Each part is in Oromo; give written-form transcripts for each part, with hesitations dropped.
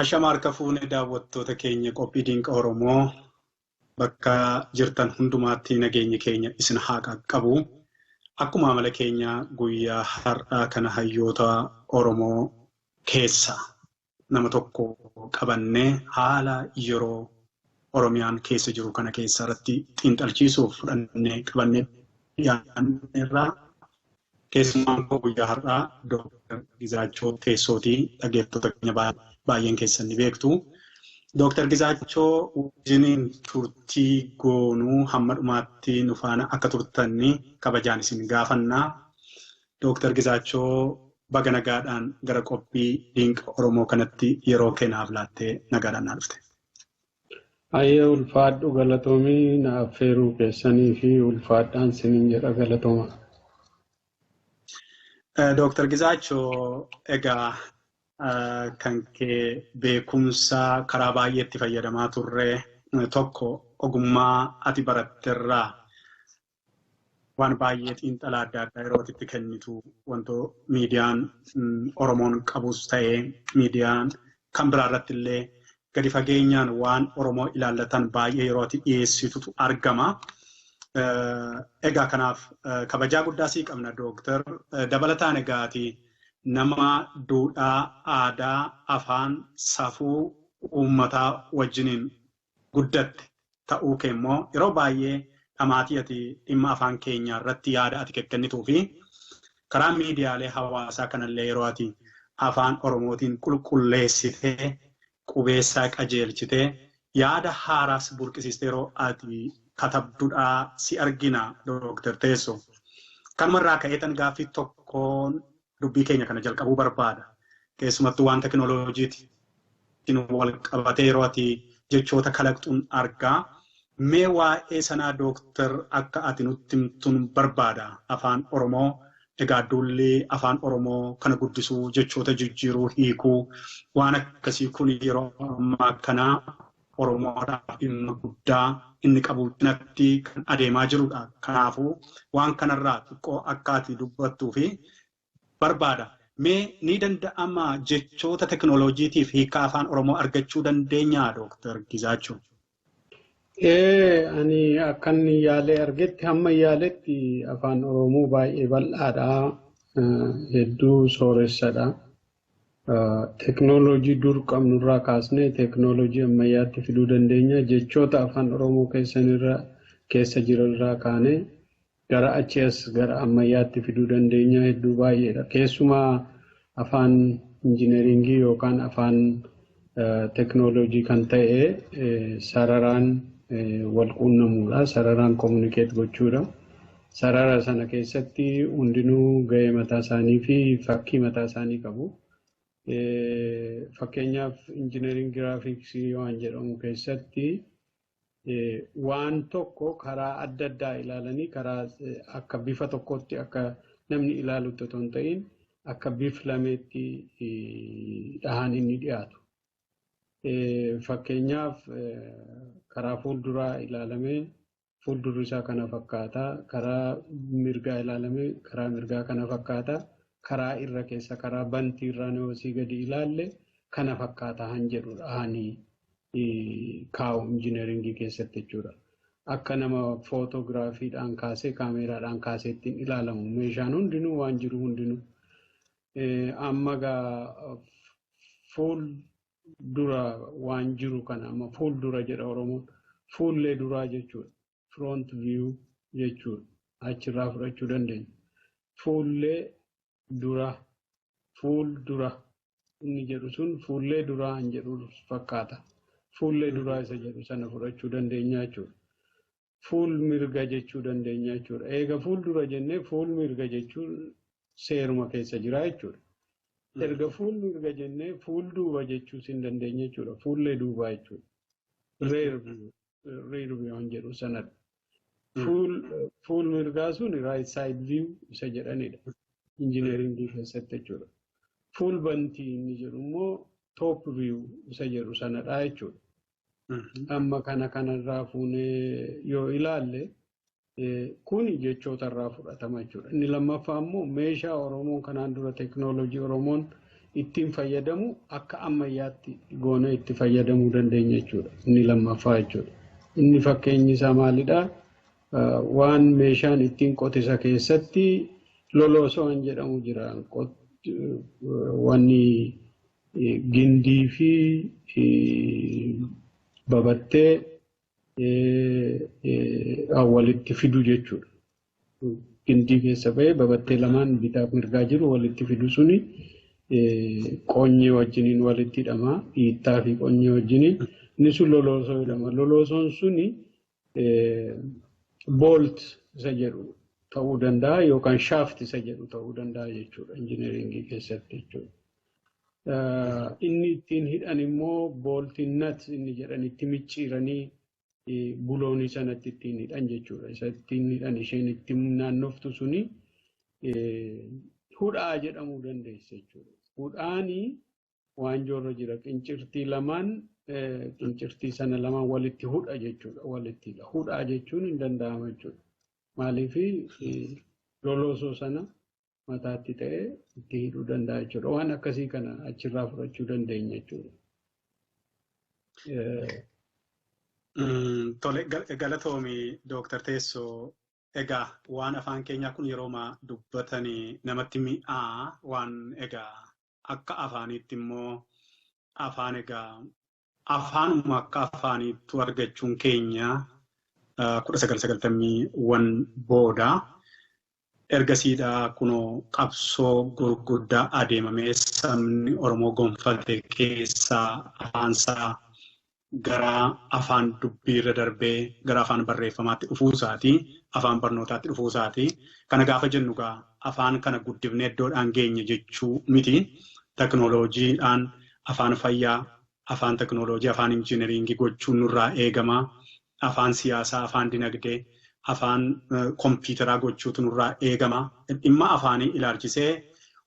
Ashama harka fuunee daawwattoota keenya qophii Dinqa Oromoo bakka jirtan hundumaatti nageenyi keenya isin haa qaqqabu. Akkuma amala keenya guyyaa har'aa kana hayyoota Oromoo keessa nama tokko qabannee haala yeroo Oromiyaan keessa jiru kana keessa irratti xiinxalchiisuuf fudhannee qabannee dhiyaanneerraa. Keessumaan koo guyyaa har'aa Dooktar Gizaachoo Teessootii, dhaggeeffattoota keenya baay'een keessan ni beektu. Dooktar Gizaachoo wajjiniin turtii goonuu hamma dhumaatti nu faana akka turtanni kabajaan isin gaafannaa. Dooktar Gizaachoo, baga nagaadhaan gara qophii Dinqa Oromoo kanatti yeroo kennaaf laattee nagaadhaan naa dhufte. Ayyee, ulfaadhu, galatoomii na affeeruu keessanii fi ulfaadhaan sinin jedha, galatooma. Dooktar Gizaachoo, egaa kan kee beekumsa karaa baay'eetti fayyadamaa turre tokko ogummaa ati baratterraa waan baay'ee xiinxala adda addaa yeroo itti kennitu, wantoo miidiyaan Oromoon qabus ta'ee miidiyaan kan biraa irratti illee gadi fageenyaan waan Oromoo ilaallatan baay'ee yeroo ati dhiyeessitutu argama. Egaa kanaaf kabajaa guddaa sii qabna, Dooktar. Dabalataan egaati nama duudhaa, aadaa, afaan, safuu uummataa wajjiniin guddatte ta'uu kee immoo yeroo baay'ee dhamaatii ati dhimma afaan keenyaa irratti yaada ati kennituu fi karaa miidiyaalee hawaasaa kanallee yeroo ati afaan Oromootiin qulqulleessitee, qubeessaa qajeelchitee, yaada haaraas burqisiistee yeroo ati katabduudhaa si argina, Dooktar Teessoo. Kanumarraa ka'eetan gaaffii tokkoon dubbii keenya kana jalqabuu barbaada. Keessumattuu waan tekinooloojiitiin wal qabatee yeroo ati jechoota kalaqxuun argaa. Mee waa'ee sanaa, Dooktar, akka ati nutti himtuun barbaada. Afaan Oromoo, egaa duulli afaan Oromoo kana guddisuu, jechoota jijjiiruu, hiikuu, waan akkasii kun yeroo ammaa kana Oromoodhaaf dhimma guddaa inni qabu cinatti kan adeemaa jirudha. Kanaafuu waan kanarraa xiqqoo akka ati dubbattuu fi barbaada. Mee ni danda'ama jechoota tekinooloojiitiif hiika afaan Oromoo argachuu dandeenyaa, Dooktar Gizaachoo? Ee, ani akkan yaalee argetti, hamma yaaletti afaan Oromoo baay'ee bal'aadha. Hedduu sooressadha. Teknooloojii dur qabnurraa kaasnee teknooloojii ammayyaatti fiduu dandeenya. Jechoota afaan Oromoo keessa jiranirraa kaanee gara achi as gara ammayyaatti fiduu dandeenya, hedduu baay'eedha. Keessumaa afaan injineringii yookaan afaan teknooloojii kan ta'e sararaan wal quunnamuudha. Sararaan communicate gochuudha. Sarara sana keessatti hundinuu gahee mataa isaanii fi fakkii mataa isaanii qabu. Fakkeenyaaf, engineering graphics waan jedhamu keessatti waan tokko karaa adda addaa ilaalanii, karaa akka bifa tokkotti akka namni ilaalutti otoo hin ta'in akka bif lameetti dhahaan inni dhiyaatu. Fakkeenyaaf, karaa fuulduraa ilaalamee fuuldurri isaa kana fakkaata. Karaa mirgaa ilaalamee karaa mirgaa kana fakkaata. Karaa irra keessa, karaa bantii irraa asii gadi ilaalle kana fakkaata han jedhu dhahanii kaa'u injineringii keessatti jechuudha. Akka nama footogiraafiidhaan kaasee, kaameeraadhaan kaasee ittiin ilaalamu meeshaan hundinuu, waan jiru hundinuu. Amma gaa fuul dura waan jiru kana, amma fuul dura jedha Oromoon, fuullee duraa jechuudha. Front view jechuudha. Achirraa fudhachuu dandeenya. Fuullee dura, fuul dura inni jedhu sun fuullee duraa hin jedhu fakkaata. Fuullee duraa isa jedhu sana fudhachuu dandeenya jechuudha. Fuul mirga jechuu dandeenya jechuudha. Eega fuul dura jennee, fuul mirga jechuun seeruma keessa jira jechuudha. Erga fuul mirga jennee, fuul duuba jechuus hin dandeenya jechuudha. Fuullee duubaa jechuudha. Rear view waan jedhu sanadha. Fuul mirgaa sun right side view isa jedhanidha. Injineringii keessatti jechuudha. Fuul bantii inni jedhu immoo top view isa jedhu sanadha jechuudha. Amma kana kanarraa fuunee yoo ilaalle, kuni jechoota irraa fudhatama jechuudha. Inni lammaffaa immoo meeshaa Oromoon kanaan dura, teekinooloojii Oromoon Ittiin fayyadamu akka ammayyaatti goonee itti fayyadamuu dandeenya jechuudha. Inni lammaffaa jechuudha. Inni fakkeenyi isaa maalidhaa? Waan meeshaan ittiin qotisa keessatti loloosoon jedhamu jira. Wanni gindii fi babattee walitti fidu jechuudha. Gindii keessa ba'ee babattee lamaan bitaaf mirgaa jiru walitti fidu suni qonyee wajjiniin walitti hidhama. Dhiittaa fi qonyee wajjiniin inni sun loloosoo jedhama. Loloosoon suni bolt isa jedhu ta'uu danda'a yookaan shaaft isa jedhu ta'uu danda'a jechuudha injineringii keessatti jechuudha. Inni ittiin hidhan immoo booltiin nat inni jedhan itti micciiranii buloonii sanatti ittiin hidhan jechuudha. Isa ittiin hidhan isheen ittiin naannoftu suni hudhaa jedhamuu dandeessa jechuudha. Hudhaanii waanjoorra jira. Qincirtii lamaan qincirtii sana lamaan walitti hudha jechuudha. Walitti hidha. Hudhaa jechuun hin danda'ama jechuudha. Maaliif loloosoo sana mataatti ta'ee itti hidhuu danda'a jechuudha. Waan akkasii kana achirraa fudhachuu dandeenya jechuudha. Tole, galatoomi Dooktar Teessoo. Egaa waan afaan keenyaa kun yeroo dubbatanii namatti mi'aa waan egaa akka afaaniitti immoo afaan egaa afaanuma akka afaaniittu argachuun keenya 1991 booda ergasiidha kunoo qabsoo gurguddaa adeemamee sabni Oromoo gonfate keessaa afaansaa gara afaan dubbiirra darbee gara afaan barreeffamaatti dhufuusaati, afaan barnootaatti dhufuusaati. Kana gaafa jennu gaa afaan kana guddifnee iddoodhaan geenye jechuu miti. Teknooloojiidhaan afaan fayyaa, afaan teknooloojii, afaan injineringii gochuun nurraa eegama. Afaan siyaasaa, afaan dinagdee, afaan kompiitaraa gochuutu nurraa eegama. Dhimma afaanii ilaalchisee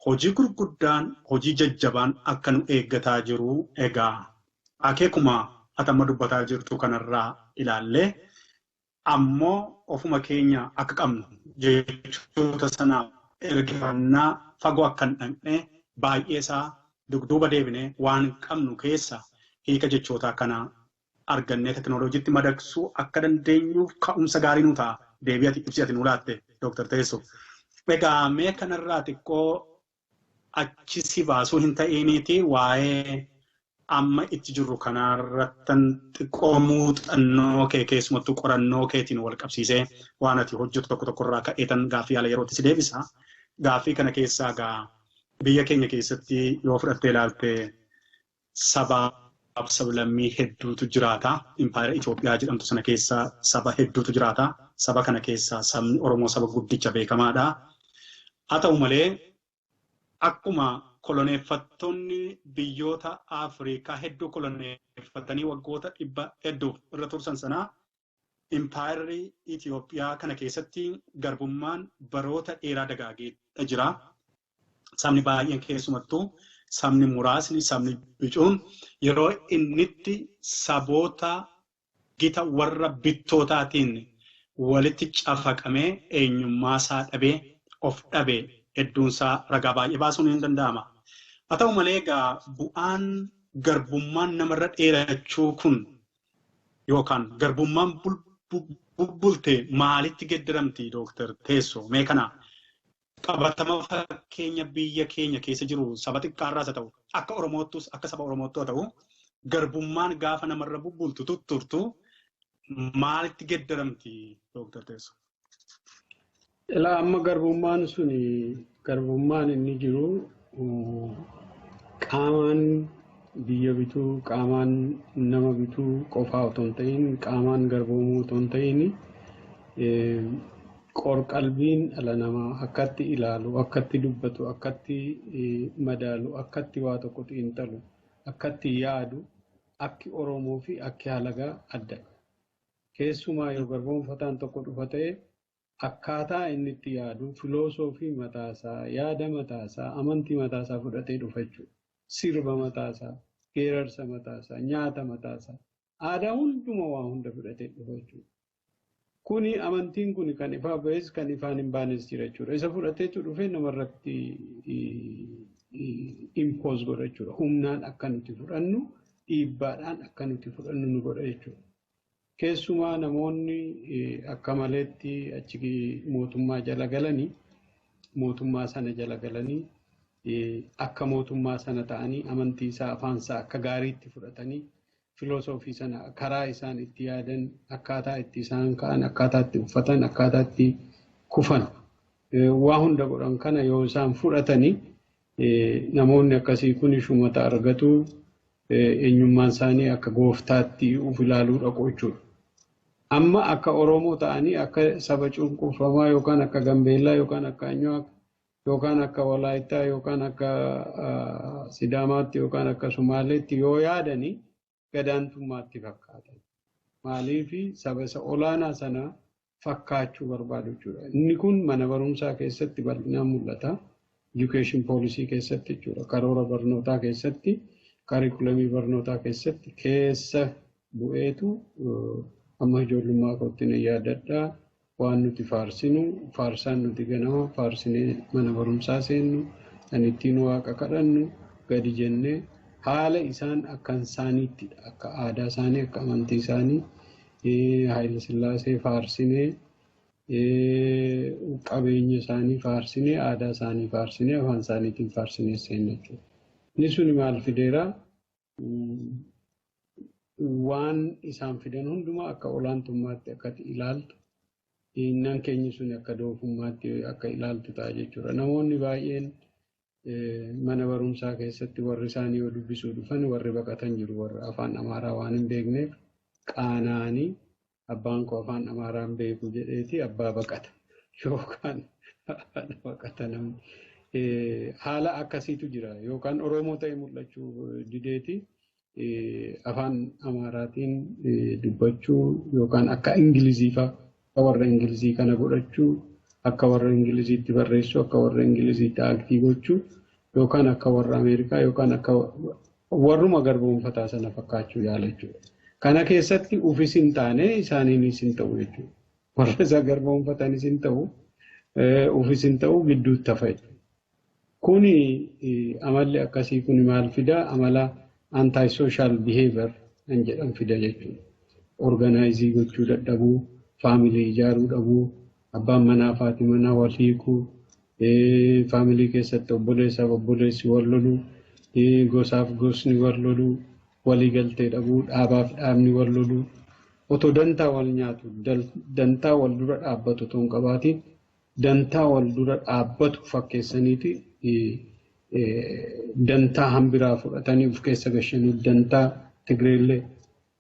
hojii gurguddaan, hojii jajjabaan akka nu eeggataa jiru egaa akeekuma ati amma dubbataa jirtu kanarraa ilaallee ammoo ofuma keenya akka qabnu jechoota sanaaf ergifannaa fagoo akka hin dhaqne baay'ee isaa dugduuba deebinee waan qabnu keessa hiika jechootaa kana argannee teknooloojiitti madaqsuu akka dandeenyuuf ka'umsa gaarii nu ta'a. Deebii ati ibsi ati nu laatte Dooktar Teessoo. Egaa mee kanarraa xiqqoo achi si baasuu hin ta'iniiti waa'ee amma itti jirru kanarrattan xiqqoo muuxannoo kee keessumattuu qorannoo keetiin wal qabsiisee waan ati hojjetu tokko tokkorraa ka'eetan gaaffii haala yerootti si deebisa. Gaaffii kana keessaa gaa biyya keenya keessatti yoo fudhattee ilaalte sabaaf sablammii hedduutu jiraata. Impaayera Itoophiyaa jedhamtu sana keessa saba hedduutu jiraata. Saba kana keessaa sabni Oromoo saba guddicha beekamaadha. Haa ta'u malee akkuma koloneeffattoonni biyyoota Afrikaa hedduu koloneeffatanii waggoota dhibba hedduuf irra tursan sanaa impaayerri Itoophiyaa kana keessatti garbummaan baroota dheeraa dagaagee jira. Sabni baay'een keessumattuu sabni muraasni sabni bicuun yeroo innitti saboota gita warra bittootaatiin walitti cafaqamee eenyummaa isaa dhabee of dhabee hedduunsaa ragaa baay'ee baasuun hin danda'ama. Haa ta'u malee egaa bu'aan garbummaan namarra dheerachuu kun yookaan garbummaan bubbulte maalitti geeddaramti Dooktar Teessoo? Mee kana qabatama fakkeenya biyya keenya keessa jiru saba xiqqaarraas haa ta'u akka Oromoottus akka saba Oromoottu haa ta'u garbummaan gaafa namarra bubbultu tutturtu maalitti geeddaramti Dooktar Teessoo? Ilaa amma garbummaan suni garbummaan inni jiru qaamaan biyya bituu, qaamaan nama bituu qofaa otoo hin ta'in, qaamaan garboomuu otoo hin ta'in qorqalbiin dhala namaa akkatti ilaalu, akkatti dubbatu, akkatti madaalu, akkatti waa tokko xiinxalu, akkatti yaadu, akki Oromoo fi akki halagaa adda. Keessumaa yoo garboomfataan tokko dhufa ta'e akkaataa inni itti yaadu filosoofii mataasaa, yaada mataasaa, amantii mataasaa fudhatee dhufa jechuudha. Sirba mataasaa, geerarsa mataasaa, nyaata mataasaa, aadaa hunduma waa hunda fudhatee dhufa jechuudha. Kuni amantiin kun kan ifaa ba'es kan ifaan hin baanes jira jechuudha. Isa fudhateetu dhufee namarratti impose godha jechuudha. Humnaan akka nuti fudhannu, dhiibbaadhaan akka nuti fudhannu nu godha jechuudha. Keessumaa namoonni akka maleetti achi mootummaa jala galanii, mootummaa sana jala galanii, akka mootummaa sana ta'anii, amantii isaa, afaan isaa akka gaariitti fudhatanii, filosoofii sana, karaa isaan itti yaadan, akkaataa itti isaan ka'an, akkaataa itti uffatan, akkaataa itti kufan, waa hunda godhan kana yoo isaan fudhatanii, namoonni akkasii kun shumata argatu, eenyummaan isaanii akka gooftaatti uf ilaaluu dhaqu jechuudha. Amma akka Oromoo ta'anii, akka saba cunqurfamaa yookaan akka Gambeellaa yookaan akka Anyuwaaq yookaan akka Walaayittaa yookaan akka Sidaamaatti yookaan akka Sumaaleetti yoo yaadanii, gadaantummaatti fakkaata. Maaliif? Saba isa olaanaa sana fakkaachuu barbaadu jechuudha. Inni kun mana barumsaa keessatti bal'inaan mul'ata. Education policy keessatti jechuudha. Karoora barnootaa keessatti, kaarikulamii barnootaa keessatti keessa bu'eetu. Amma ijoollummaa kootti ni yaadadha. Waan nuti faarsinu, faarsaan nuti ganama faarsinee mana barumsaa seennu, kan ittiin waaqa kadhannu, gadi jennee haala isaan akka isaaniittidha. Akka aadaa isaanii, akka amantii isaanii Haayila Sillaasee faarsinee, qabeenya isaanii faarsinee, aadaa isaanii faarsinee, afaan isaaniitiin faarsinee seenna jechuudha. Inni suni maal fideera? Waan isaan fidan hundumaa akka olaantummaatti akka ilaaltu, nan keenyi sun akka doofummaatti akka ilaaltu ta'a jechuudha. Namoonni baay'een mana barumsaa keessatti warri isaanii yoo dubbisuu dhufan, warri baqatan jiru, warri afaan Amaaraa waan hin beekneef qaana'anii, abbaan koo afaan Amaaraa hin beeku jedheeti abbaa baqata yookaan baqata namni. Haala akkasiitu jira, yookaan Oromoo ta'e mul'achuu dideeti afaan Amaaraatiin dubbachuu yookaan akka Ingilizii fa'a, warra Ingilizii kana godhachuu, akka warra Ingiliziitti barreessuu, akka warra Ingiliziitti act gochuu yookaan akka warra Ameerikaa yookaan akka warruma garboomfataa sana fakkaachuu yaala jechuudha. Kana keessatti ufis hin taane, isaaniinis hin ta'u jechuudha. Warra isa garboomfatanis hin ta'u, ufis hin ta'u, gidduutti hafa jechuudha. Kuni amalli akkasii kuni maal fidaa? Amala anti-social behavior kan jedhan fida jechuudha. Organize gochuu dadhabuu, family ijaaruu dhabuu, abbaan manaa fi haati manaa wal hiikuu, family keessatti obboleessaaf obboleessi wal loluu, gosaaf gosni wal loluu, walii galtee dhabuu, dhaabaaf dhaabni wal loluu, otoo dantaa wal nyaatu, dantaa wal dura dhaabbatu otoo hin qabaatiin, dantaa wal dura dhaabbatu fakkeessaniiti dantaa hambiraa fudhatanii of keessa gashanii, dantaa Tigreellee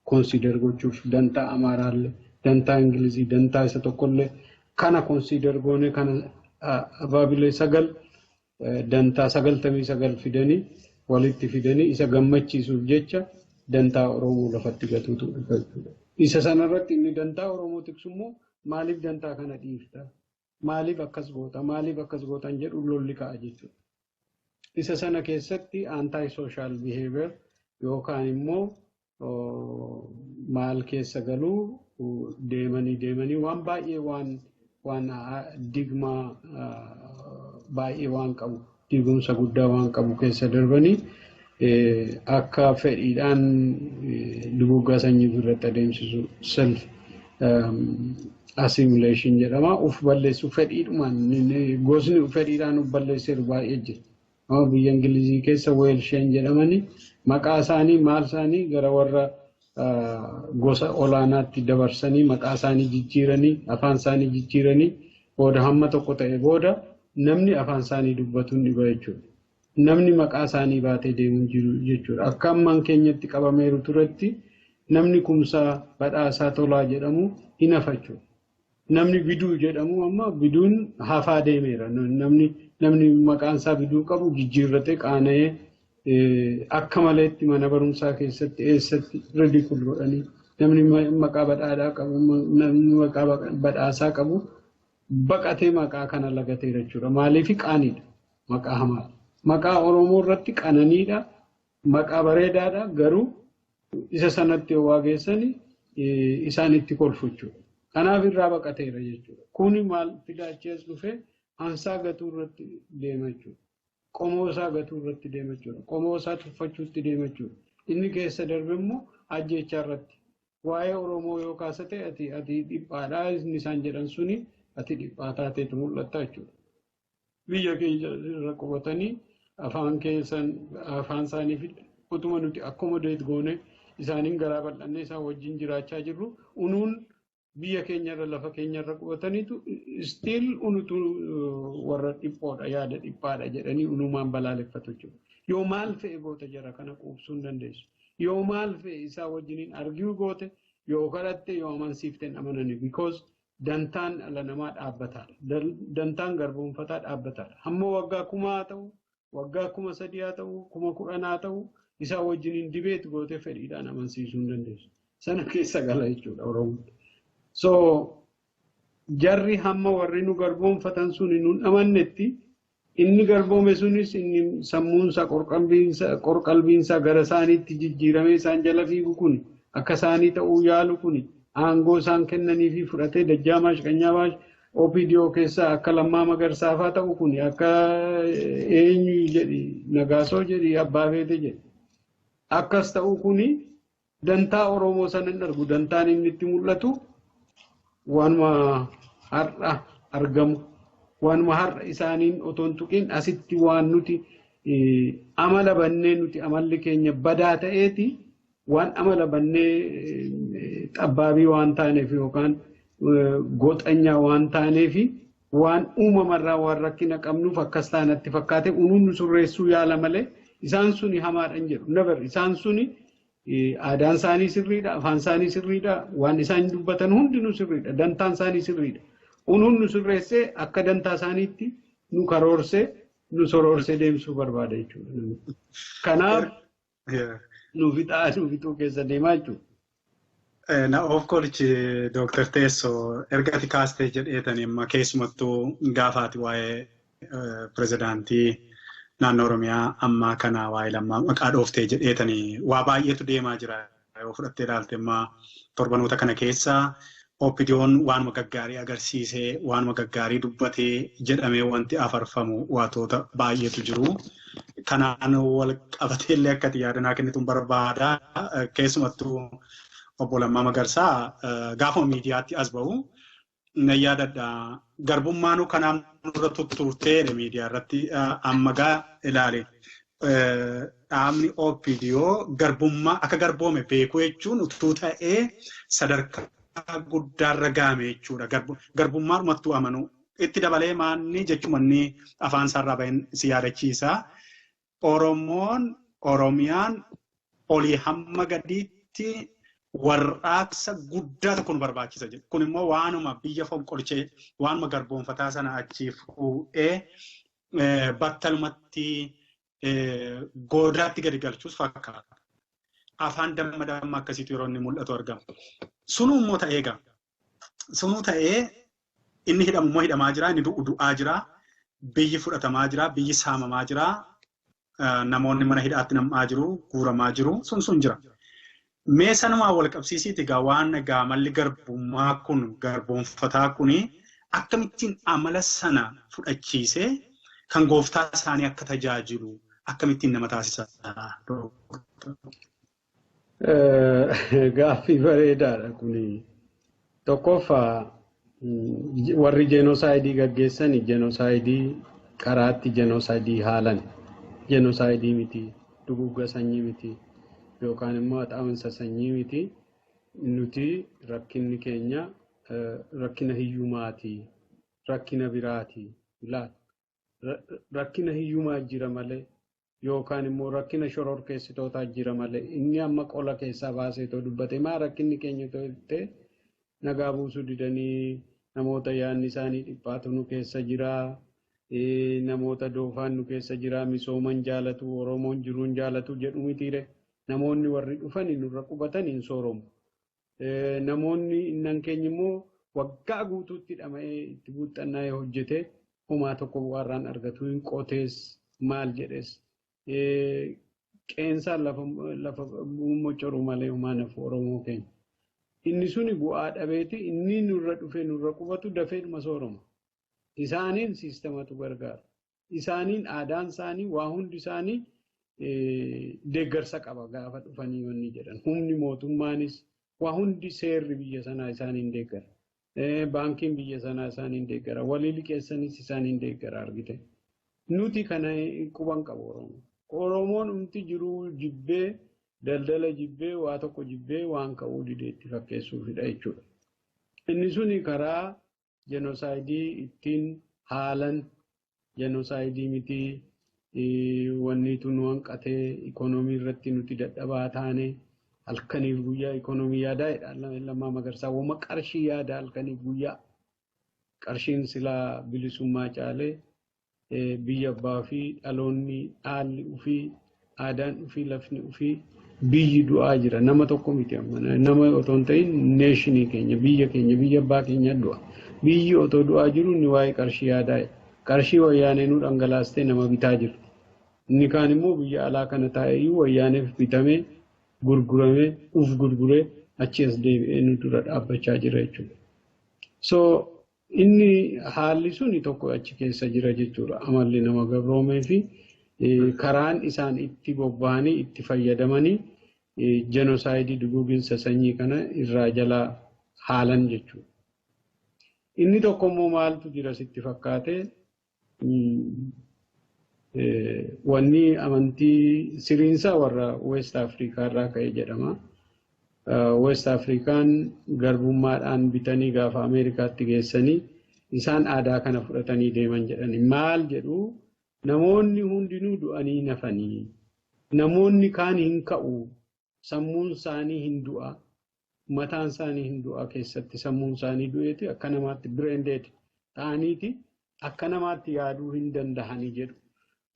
consider gochuuf, dantaa Amaaraallee, dantaa Ingilizii, dantaa isa tokkollee kana consider goone, kana abaabilee sagal, dantaa 99 fidanii walitti fidanii isa gammachiisuuf jecha dantaa Oromoo lafatti gatuutu dhufa jechuudha. Isa sanarratti inni dantaa Oromoo tiksu immoo, maaliif dantaa kana dhiifta? Maaliif akkas goota? Maaliif akkas gootan jedhu lolli ka'a jechuudha. Isa sana keessatti anti social behavior yookaan immoo maal keessa galuu, deemanii deemanii waan baay'ee waan digmaa baay'ee waan qabu, diigumsa guddaa waan qabu keessa darbanii, akka fedhiidhaan duguggaa sanyii irratti adeemsisu, self assimilation jedhama. Uf balleessu fedhiidhumaan, gosni fedhiidhaan uf balleesseeru baay'ee jira. Amma biyya Ingilizii keessa Weelsheen jedhamanii, maqaa isaanii maal isaanii gara warra gosa olaanaatti dabarsanii, maqaa isaanii jijjiiranii, afaan isaanii jijjiiranii, booda hamma tokko ta'e booda namni afaan isaanii dubbatuun dhiba jechuudha. Namni maqaa isaanii baatee deemuu jiru jechuudha. Akka ammaan keenyatti qabameeru turetti namni Kumsaa Badhaasaa Tolaa jedhamu hin hafa jechuudha. Namni Biduu jedhamu, amma Biduun hafaa deemeera. Namni maqaan isaa Biduu qabu jijjiirratee qaana'ee, akka maleetti mana barumsaa keessatti eessatti ridicule godhanii, namni maqaa Badhaadhaa qabu, namni maqaa Badhaasaa qabu baqatee maqaa kana lagateera jechuudha. Maaliif? Qaaniidha. Maqaa hamaadha. Maqaa Oromoo irratti qananiidha. Maqaa bareedaadha. Garuu isa sanatti yoo waa geessani isaan itti kolfu jechuudha. Kanaaf irraa baqateera jechuudha. Kuni maal fidaa achi as dhufee ansaa gatuu irratti deema jechuudha. Qomoo isaa gatuu irratti deema jechuudha. Qomoo isaa tuffachuutti deema jechuudha. Inni keessa darbe immoo ajjeechaa irratti. Waa'ee Oromoo yoo kaasate ati dhiphaadhaa inni isaan jedhan suni ati dhiphaa taateetu mul'atta jechuudha. Biyya keenya irra qubatanii afaan keessan afaan isaanii fi utuma nuti accommodate goone isaaniin garaa bal'annee isaan wajjin jiraachaa jirru unuun biyya keenyarra lafa keenyarra qubataniitu still unutu warra dhiphoodha yaada dhiphaadha jedhanii unumaan balaaleffatu jechuudha. Yoo maal fe'e goota jara kana quubsuu hin dandeessu. Yoo maal fe'e isaa wajjiniin argue goote yoo kadhatte yoo amansiifte hin amanani because dantaan dhala namaa dhaabbataadha. Dantaan garboomfataa dhaabbataadha. Hamma waggaa 1000 haa ta'u, waggaa 3000 haa ta'u, 10,000 haa ta'u isaa wajjiniin debate gootee fedhiidhaan amansiisuu hin dandeessu. Sana keessa gala jechuudha Oromoon. So jarri hamma warri nu garboomfatan suni nun amannetti inni garboome sunis inni sammuunsaa qorqalbiinsaa gara isaaniitti jijjiiramee isaan jala fiigu kun akka isaanii ta'uu yaalu kun aangoo isaan kennanii fi fudhatee Dajjaamaash Qanyaamaash OPDO keessaa akka Lammaa Magarsaafaa ta'u kun akka eenyu jedhi Nagaasoo jedhi Abbaa Feete jedhi akkas ta'u kuni dantaa Oromoo sana hin argu. Dantaan inni itti mul'atu waanuma har'a argamu waanuma har'a isaaniin otoo hin tuqin asitti waan nuti amala bannee nuti amalli keenya badaa ta'eeti waan amala bannee xabbaabii waan taaneef yookaan goxanyaa waan taaneef waan uumamarraa waan rakkina qabnuuf akkas taanatti fakkaate unuun nu sirreessuu yaala malee isaan suni hamaadhan jedhu. Never isaan suni aadaan isaanii sirriidha, afaan isaanii sirriidha, waan isaan dubbatan hundinuu sirriidha, dantaan isaanii sirriidha. Unuun nu sirreessee akka dantaa isaaniitti nu karoorsee nu soroorsee deemsuu barbaada jechuudha. Kanaaf nu fixaa nu fixuu keessa deemaa jechuudha. Na of koolichi Dooktar Teessoo erga ati kaastee jedheetanii amma keessumattuu gaafaati waa'ee pirezidaantii naannoo Oromiyaa ammaa kana waa'ee Lammaa maqaa dhooftee jedheetanii waa baay'eetu deemaa jira. Yoo fudhattee ilaalte amma torbanoota kana keessa OPDO'n waanuma gaggaarii agarsiisee waanuma gaggaarii dubbatee jedhamee wanti afarfamu waantoota baay'eetu jiru. Kanaan wal qabatee illee akka ati yaadanaa kennituun barbaada. Keessumattuu obbo Lammaa Magarsaa gaafuma miidiyaatti as bahu na yaadadha. Garbummaanuu kanaan nurra tuttuurtee miidiyaa irratti amma gaa ilaale. Dhaabni OPDO garbummaa akka garboome beekuu jechuun utuu ta'ee sadarkaa guddaarra gaame jechuudha. Garbummaa dhumattuu amanuu. Itti dabalee maanni jechuun inni afaan isaarraa bahin si yaadachiisa. Oromoon Oromiyaan olii hamma gadiitti warraaqsa guddaa tokko nu barbaachisa jedhu. Kun immoo waanuma biyya fonqolchee waanuma garboonfataa sana achii fuudhee battalumatti goodaatti gadi galchuus fakkaata. Afaan damma damma akkasiitu yeroo inni mul'atu argama. Sunuu immoo ta'ee egaa. Sunuu ta'ee inni hidhamu immoo hidhamaa jira, inni du'u du'aa jira, biyyi fudhatamaa jira, biyyi saamamaa jira, namoonni mana hidhaatti nam'aa jiru, guuramaa jiru, sun sun jira. Mee sanumaa wal qabsiisiiti egaa waan egaa amalli garbummaa kun garboonfataa kuni akkamittiin amala sana fudhachiisee kan gooftaa isaanii akka tajaajilu akkamittiin nama taasisa? Gaaffii bareedaadha kuni. Tokkoffaa warri jenosaayidii gaggeessan jenosaayidii karaatti jenosaayidii haalan jenosaayidii miti, dugugga sanyii miti yookaan immoo haxaa'insa sanyii miti. Nuti rakkinni keenya rakkina hiyyummaati, rakkina biraati. Ilaali. Rakkina hiyyummaa jira malee yookaan immoo rakkina shororkeessitootaa jira malee inni amma qola keessaa baasee too dubbate maa rakkinni keenya ta'e nagaa buusuu didanii namoota yaadni isaanii dhiphaatu nu keessa jira. Namoota doofaan nu keessa jira. Misooman jaalatu, Oromoon jiruun jaalatu jedhu mitiire. Namoonni warri dhufan nurra qubatan hin sooromu. Namoonni innan keenya immoo waggaa guutuutti dhama'ee itti guuxxannaa'ee hojjetee homaa tokko bu'aarraan argatu hin qotees maal jedhes qeensaan lafa moccoruu malee homaa nafu Oromoo keenya. Inni suni bu'aa dhabeeti inni nurra dhufee nurra qubatu dafee dhuma sooroma. Isaaniin siistematu gargaara. Isaaniin aadaan isaanii waa hundi isaanii deeggarsa qaba gaafa dhufanii wanni jedhan. Humni mootummaanis waa hundi seerri biyya sanaa isaaniin deeggara. Baankiin biyya sanaa isaaniin deeggara. Walii liqeessanis isaaniin deeggara argite. Nuti kana quban qabu Oromoo. Oromoon humti jiruu jibbee daldala jibbee waa tokko jibbee waan ka'uu didee itti fakkeessuufidha jechuudha. Inni suni karaa jenosaayidii ittiin haalan jenosaayidii miti wanni tun hanqatee ikoonoomii irratti nuti dadhabaa taane halkaniif guyyaa ikoonoomii yaadaa jedha. Lammaa Magarsaa wama qarshii yaada halkaniif guyyaa. Qarshiin silaa bilisummaa caalee biyya abbaa fi dhaloonni dhaalli ofii aadaan ofii lafni ofii biyyi du'aa jira. Nama tokko miti amma nama otoo hin ta'in neeshinii keenya biyya keenya biyya abbaa keenya du'a. Biyyi otoo du'aa jiru inni waa'ee qarshii yaadaa qarshii wayyaanee nu dhangalaastee nama bitaa jiru. Inni kaan immoo biyya alaa kana taa'ee wayyaaneef bitamee gurguramee uf gurguree achi as deebi'ee nu dura dhaabbachaa jira jechuudha. So inni haalli suni tokko achi keessa jira jechuudha. Amalli nama gabroomee fi karaan isaan itti bobba'anii itti fayyadamanii jenosaayidii duguuginsa sanyii kana irraa jalaa haalan jechuudha. Inni tokko immoo maaltu jira sitti fakkaate wanni amantii siriinsaa warra West Afrikaa irraa ka'e jedhama. West Afrikaan garbummaadhaan bitanii gaafa Ameerikaatti geessanii isaan aadaa kana fudhatanii deeman jedhani. Maal jedhu namoonni hundinuu du'anii nafanii namoonni kaan hin ka'u sammuun isaanii hin du'a mataan isaanii hin du'a keessatti sammuun isaanii du'eeti akka namaatti brain dead ta'aniiti akka namaatti yaaduu hin dandahanii jedhu.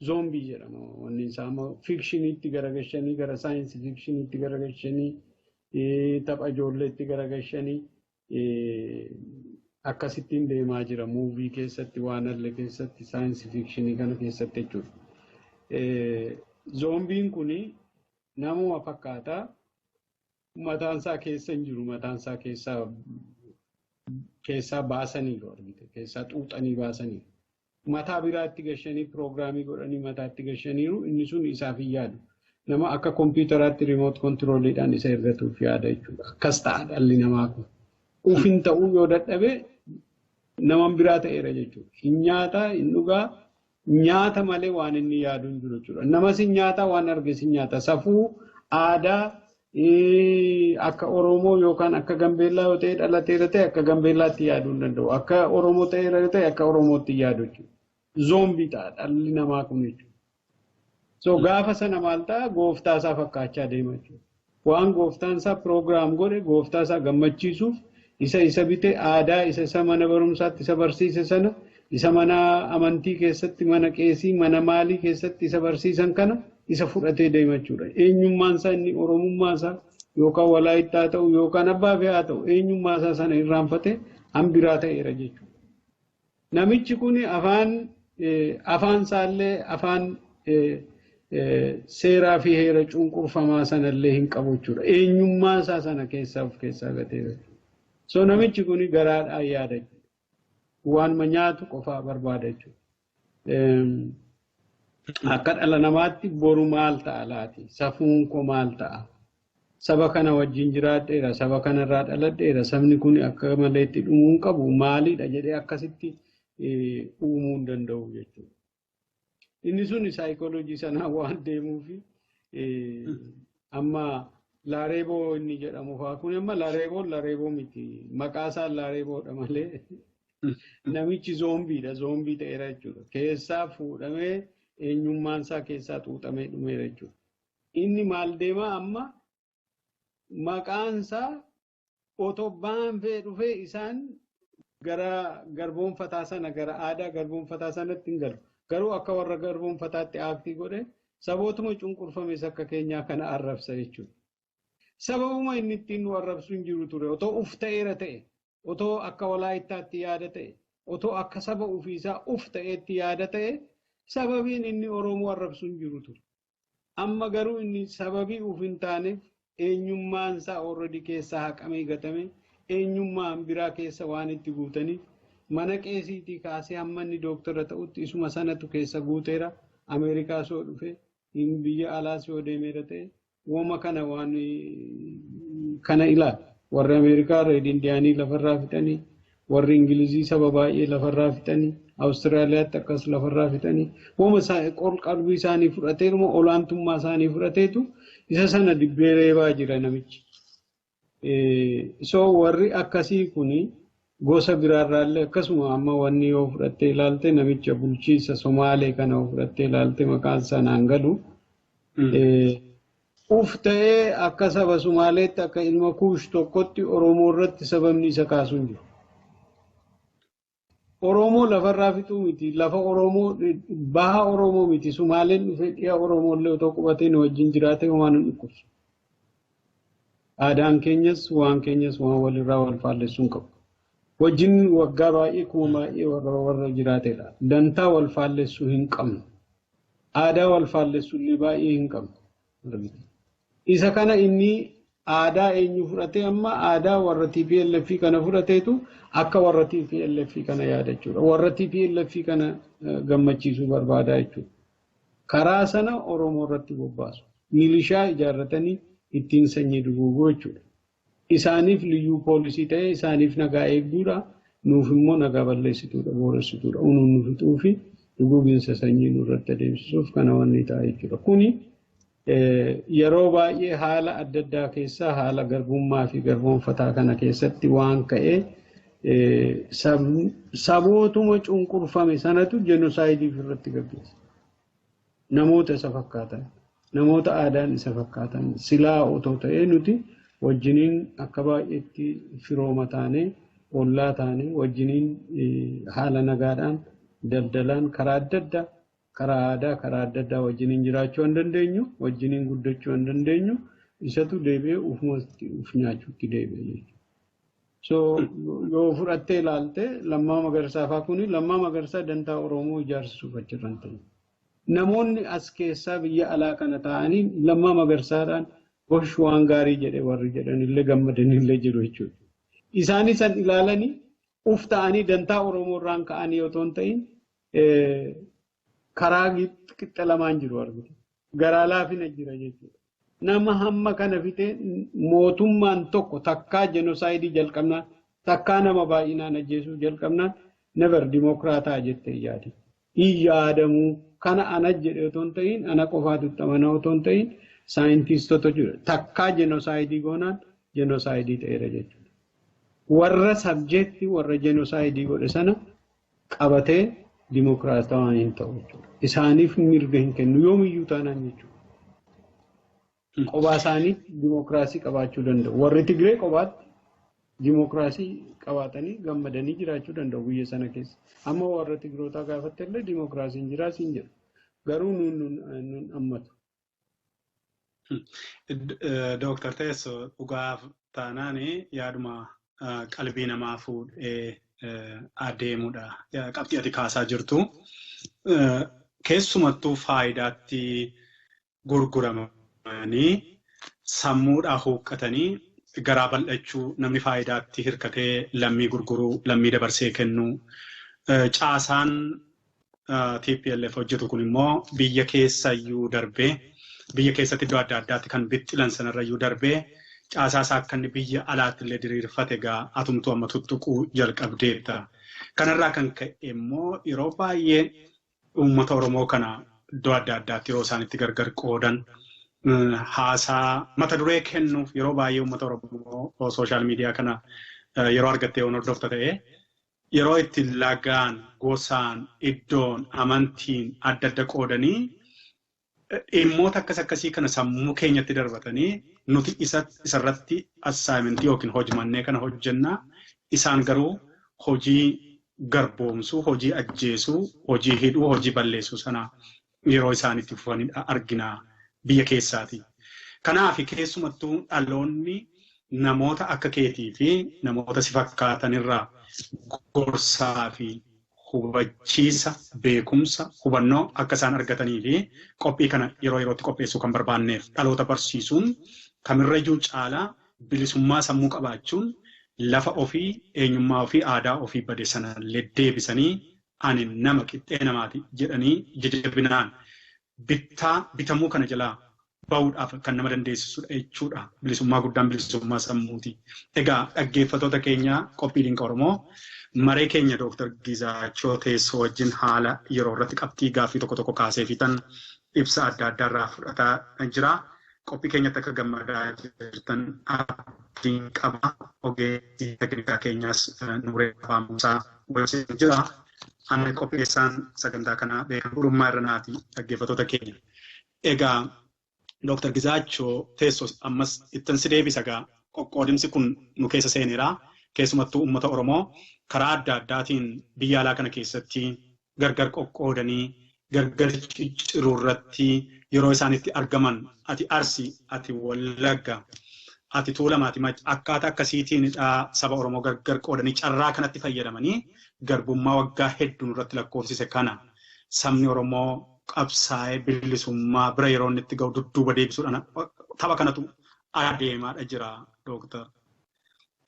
Zoombii jedhama wanni isaa amma fiikshiniitti garagalchanii gara saayinsii fiikshiniitti garagalchanii tapha ijoolleetti garagalchanii akkasittiin deemaa jira muuvii keessatti waan alle keessatti saayinsii fiikshinii kana keessatti jechuudha. Zoombiin kuni namuma fakkaata mataansaa keessa hin jiru mataansaa keessaa baasaniiru argite keessaa xuuxanii baasaniiru. Mataa biraatti gashanii piroogiraamii godhanii mataatti gashaniiru inni sun isaaf hin yaadu. Nama akka kompiitaraatti remote controliidhaan isa ergatuuf yaada jechuudha. Akkas ta'a dhalli namaa kun. Uf hin ta'uu yoo dadhabe nama biraa ta'eera jechuudha. Hin nyaataa, hin dhugaa, nyaata malee waan inni yaadu hin jiru jechuudha. Namas hin nyaataa, waan arges hin nyaata. Safuu, aadaa, akka Oromoo yookaan akka Gambeellaa yoo ta'e dhalateera ta'e akka Gambeellaatti yaaduu hin danda'u. Akka Oromoo ta'eera yoo ta'e akka Oromootti yaadu jechuudha. Zoombii ta'a dhalli namaa kun jechuudha. So gaafa sana maal ta'a gooftaa isaa fakkaachaa deema jechuudha. Waan gooftaan isaa piroogiraam godhe gooftaa isaa gammachiisuuf isa isa bite aadaa isa isa mana barumsaatti isa barsiise sana isa mana amantii keessatti mana qeesii mana maalii keessatti isa barsiisan kana isa fudhatee deema jechuudha. Eenyummaan isaa inni Oromummaa isaa yookaan Walaayittaa ta'u yookaan Abbaa Fe'aa haa ta'u eenyummaa isaa sana irraanfatee hambiraa ta'eera jechuudha. Namichi kun afaan isaallee afaan seeraa fi heera cunqurfamaa sanallee hin qabu jechuudha. Eenyummaa isaa sana keessaa of keessaa gateera. So namichi kun garaadhaan yaada jechuudha. Waanuma nyaatu qofaa barbaada jechuudha. Akka dhala namaatti boru maal ta'a laati? Safuun koo maal ta'a? Saba kana wajjin jiraadheera, saba kanarraa dhaladheera, sabni kun akka maleetti dhumuu hin qabu maalidha jedhee akkasitti uumuu hin danda'u jechuudha. Inni sun saayikooloojii sanaa waan deemuufi amma laareeboo inni jedhamu fa'aa kun amma laareeboon laareeboo miti maqaa isaan laareeboodha malee namichi zoombiidha zoombii ta'eera jechuudha. Keessaa fuudhamee eenyummaan isaa keessaa xuuxamee dhumeera jechuudha. Inni maal deemaa amma maqaan isaa otoo baanfee dhufee isaan gara garboonfataa sana gara aadaa garboonfataa sanatti hin galu. Garuu akka warra garboonfataatti aaktii godhe sabootuma cunqurfames akka keenyaa kana arrabsa jechuudha. Sababuma inni ittiin nu arrabsu hin jiru ture otoo uf ta'eera ta'e otoo akka Walaayittaatti yaada ta'e otoo akka saba ofiisaa uf ta'eetti yaada ta'e sababiin inni Oromoo arrabsu hin jiru ture. Amma garuu inni sababii uf hin taaneef eenyummaan isaa already keessaa haqamee gatame eenyummaan biraa keessa waan itti guutaniif Mana qeesiitii kaasee hamma inni dooktora ta'utti isuma sanatu keessa guuteera. Ameerikaa soo dhufe, biyya alaas yoo deemeera ta'e, uumama kana waan kana ilaala. Warri Ameerikaa Red Indianii lafarraa fixanii, warri Ingilizii saba baay'ee lafarraa fixanii, Awustiraaliyaatti akkas lafarraa fixanii, uumama qalbii isaanii fudhateeruma olaantummaa isaanii fudhateetu isa sana dibbee reebaa jira namichi. So warri akkasii kuni gosa biraarraallee akkasuma amma wanni yoo fudhattee ilaalte, namicha bulchiinsa Somaalee kana yoo fudhattee ilaalte, maqaan isaa naan galu. Uf ta'ee akka saba Somaaleetti, akka ilma Kuush tokkotti Oromoo irratti sababni isa kaasu hin jiru. Oromoo lafarraa fixuu miti, lafa Oromoo, baha Oromoo miti, Sumaaleen dhufee dhiya Oromoo illee otoo qubatee nu wajjin jiraate homaa nu dhukkubsu. Aadaan keenyas waan keenyas waan walirraa wal faallessuu hin qabu. Wajjin waggaa baay'ee, 10,000 baay'ee warra jiraatedha. Dantaa wal faallessuu hin qabnu. Aadaa wal faallessuu illee baay'ee hin qabnu. Isa kana inni aadaa eenyu fudhatee, amma aadaa warra TPLF kana fudhateetu akka warra TPLF kana yaada jechuudha. Warra TPLF kana gammachiisuu barbaada jechuudha. Karaa sana Oromoo irratti bobbaasu. Milishaa ijaarratanii ittiin sanyii duguuguu jechuudha. Isaaniif liyyuu poolisii ta'ee isaaniif nagaa eegduudha. Nuuf immoo nagaa balleessituudha, booressituudha. Unuun nu fixuu fi duguuginsa sanyii nurratti adeemsisuuf kana wanni ta'a jechuudha. Kuni yeroo baay'ee haala adda addaa keessaa, haala garbummaa fi garboonfataa kana keessatti waan ka'ee, sabootuma cunqurfame sanatu jenosaayidii irratti gaggeessa. Namoota isa fakkaatan, namoota aadaan isa fakkaatan, silaa otoo ta'ee nuti wajjiniin akka baay'eetti firooma taanee, ollaa taanee, wajjiniin haala nagaadhaan, daldalaan, karaa adda addaa, karaa aadaa, karaa adda addaa wajjiniin jiraachuu hin dandeenyu, wajjiniin guddachuu hin dandeenyu, isatu deebi'ee ufumatti uf nyaachuutti deebi'e jechuudha. So yoo fudhattee ilaalte, Lammaa Magarsaa fa'aa kuni, Lammaa Magarsaa dantaa Oromoo ijaarsisuuf achirra hin ta'in. Namoonni as keessaa biyya alaa kana taa'anii Lammaa Magarsaadhaan gosh waan gaarii jedhe warri jedhanillee gammadanillee jiru jechuudha. Isaanis san ilaalanii uf ta'anii dantaa Oromoo irraan ka'anii otoo hin ta'in karaa qixxa lamaan jiru argite. Garaa laafina jira jechuudha. Nama hamma kana fitee, mootummaan tokko takkaa jenosaayidii jalqabnaan, takkaa nama baay'inaan ajjeesuu jalqabnaan, never dimokiraataa jettee yaadi. Hin yaadamuu. Kana ana jedhe otoo hin ta'in, ana qofaatu itti amanaa otoo hin ta'in, saayintiistota jiru. Takkaa jenosaayidii goonaan jenosaayidii ta'eera jechuudha. Warra subjectii warra jenosaayidii godhe sana qabatee dimokiraatawaa hin ta'u jechuudha. Isaaniif mirga hin kennu yoomiyyuu taanaan jechuudha. Qophaa isaanii dimokiraasii qabaachuu danda'u. Warri Tigree kophaatti dimokiraasii qabaatanii gammadanii jiraachuu danda'u biyya sana keessa. Amma warra Tigrootaa gaafatte illee dimokiraasiin jiraas hin jedhu. Garuu nuun ammatu. Dooktar Teessoo, dhugaaf taanaan yaaduma qalbii namaa fuudhee adeemudha. Qabxii ati kaasaa jirtu. Keessumattuu faayidaatti gurguramanii, sammuudhaa huuqqatanii, garaa bal'achuu, namni faayidaatti hirkatee lammii gurguruu, lammii dabarsee kennuu, caasaan TPLF hojjetu kun immoo biyya keessayyuu darbee, biyya keessatti iddoo adda addaatti kan bixxilan sanarrayyuu darbee, caasaa isaa akka inni biyya alaatti illee diriirfate egaa atumtuu amma tuttuquu jalqabdeetta. Kanarraa kan ka'e immoo yeroo baay'ee uummata Oromoo kana iddoo adda addaatti yeroo isaan itti gargar qoodan, haasaa mata duree kennuuf, yeroo baay'ee uummata Oromoo social media kana yeroo argattee yoon hordofta ta'e, yeroo itti lagaan, gosaan, iddoon, amantiin adda adda qoodanii, dhimmoota akkas akkasii kana sammuu keenyatti darbatanii, nuti isarratti assignmentii yookiin hojmannee kana hojjennaa, isaan garuu hojii garboomsuu, hojii ajjeesuu, hojii hidhuu, hojii balleessuu sana yeroo isaan itti fufanidha argina biyya keessaati. Kanaaf keessumattuu dhaloonni namoota akka keetii fi namoota si fakkaatanirraa gorsaa fi hubachiisa, beekumsa, hubannoo akka isaan argatanii fi qophii kana yeroo yerootti qopheessuu kan barbaanneef, dhaloota barsiisuun kamirrayyuu caalaa bilisummaa sammuu qabaachuun Lafa ofii, eenyummaa ofii, aadaa ofii bade sanallee deebisanii ani nama qixxee namaati jedhanii jajjabinaan bittaa bitamuu kana jalaa bahuudhaaf kan nama dandeessisudha jechuudha. Bilisummaa guddaan bilisummaa sammuuti. Egaa dhaggeeffattoota keenya qophii Dinqa Oromoo maree keenya Dooktar Gizaachoo Teessoo wajjin haala yeroo irratti qabxii gaaffii tokko tokko kaasee fi tan ibsa adda addaa irraa fudhataa jira. Qophii keenyatti akka gammadaa jirtan abdiin qaba. Ogeessi teknikaa keenyaas Nuuree Afaan wajjin jira. Ani qopheessaan sagantaa kanaa beekan Gulummaa Irranaati dhaggeeffattoota keenya. Egaa Dooktar Gizaachoo Teessoo ammas ittan si deebisa egaa qoqqoodimsi kun nu keessa seeneera. Keessumattuu uummata Oromoo karaa adda addaatiin biyya alaa kana keessatti gargar qoqqoodanii gargar cicciruu irratti yeroo isaan itti argaman ati Arsii, ati Wallagga, ati Tuulamaa, ati Macca akkaataa akkasiitiinidha saba Oromoo gargar qoodanii carraa kanatti fayyadamanii garbummaa waggaa hedduu nurratti lakkoofsise kana sabni Oromoo qabsaa'ee bilisummaa bira yeroo inni itti ga'u dudduuba deebisuudhaan tapha kanatu adeemaadha jira Dooktar.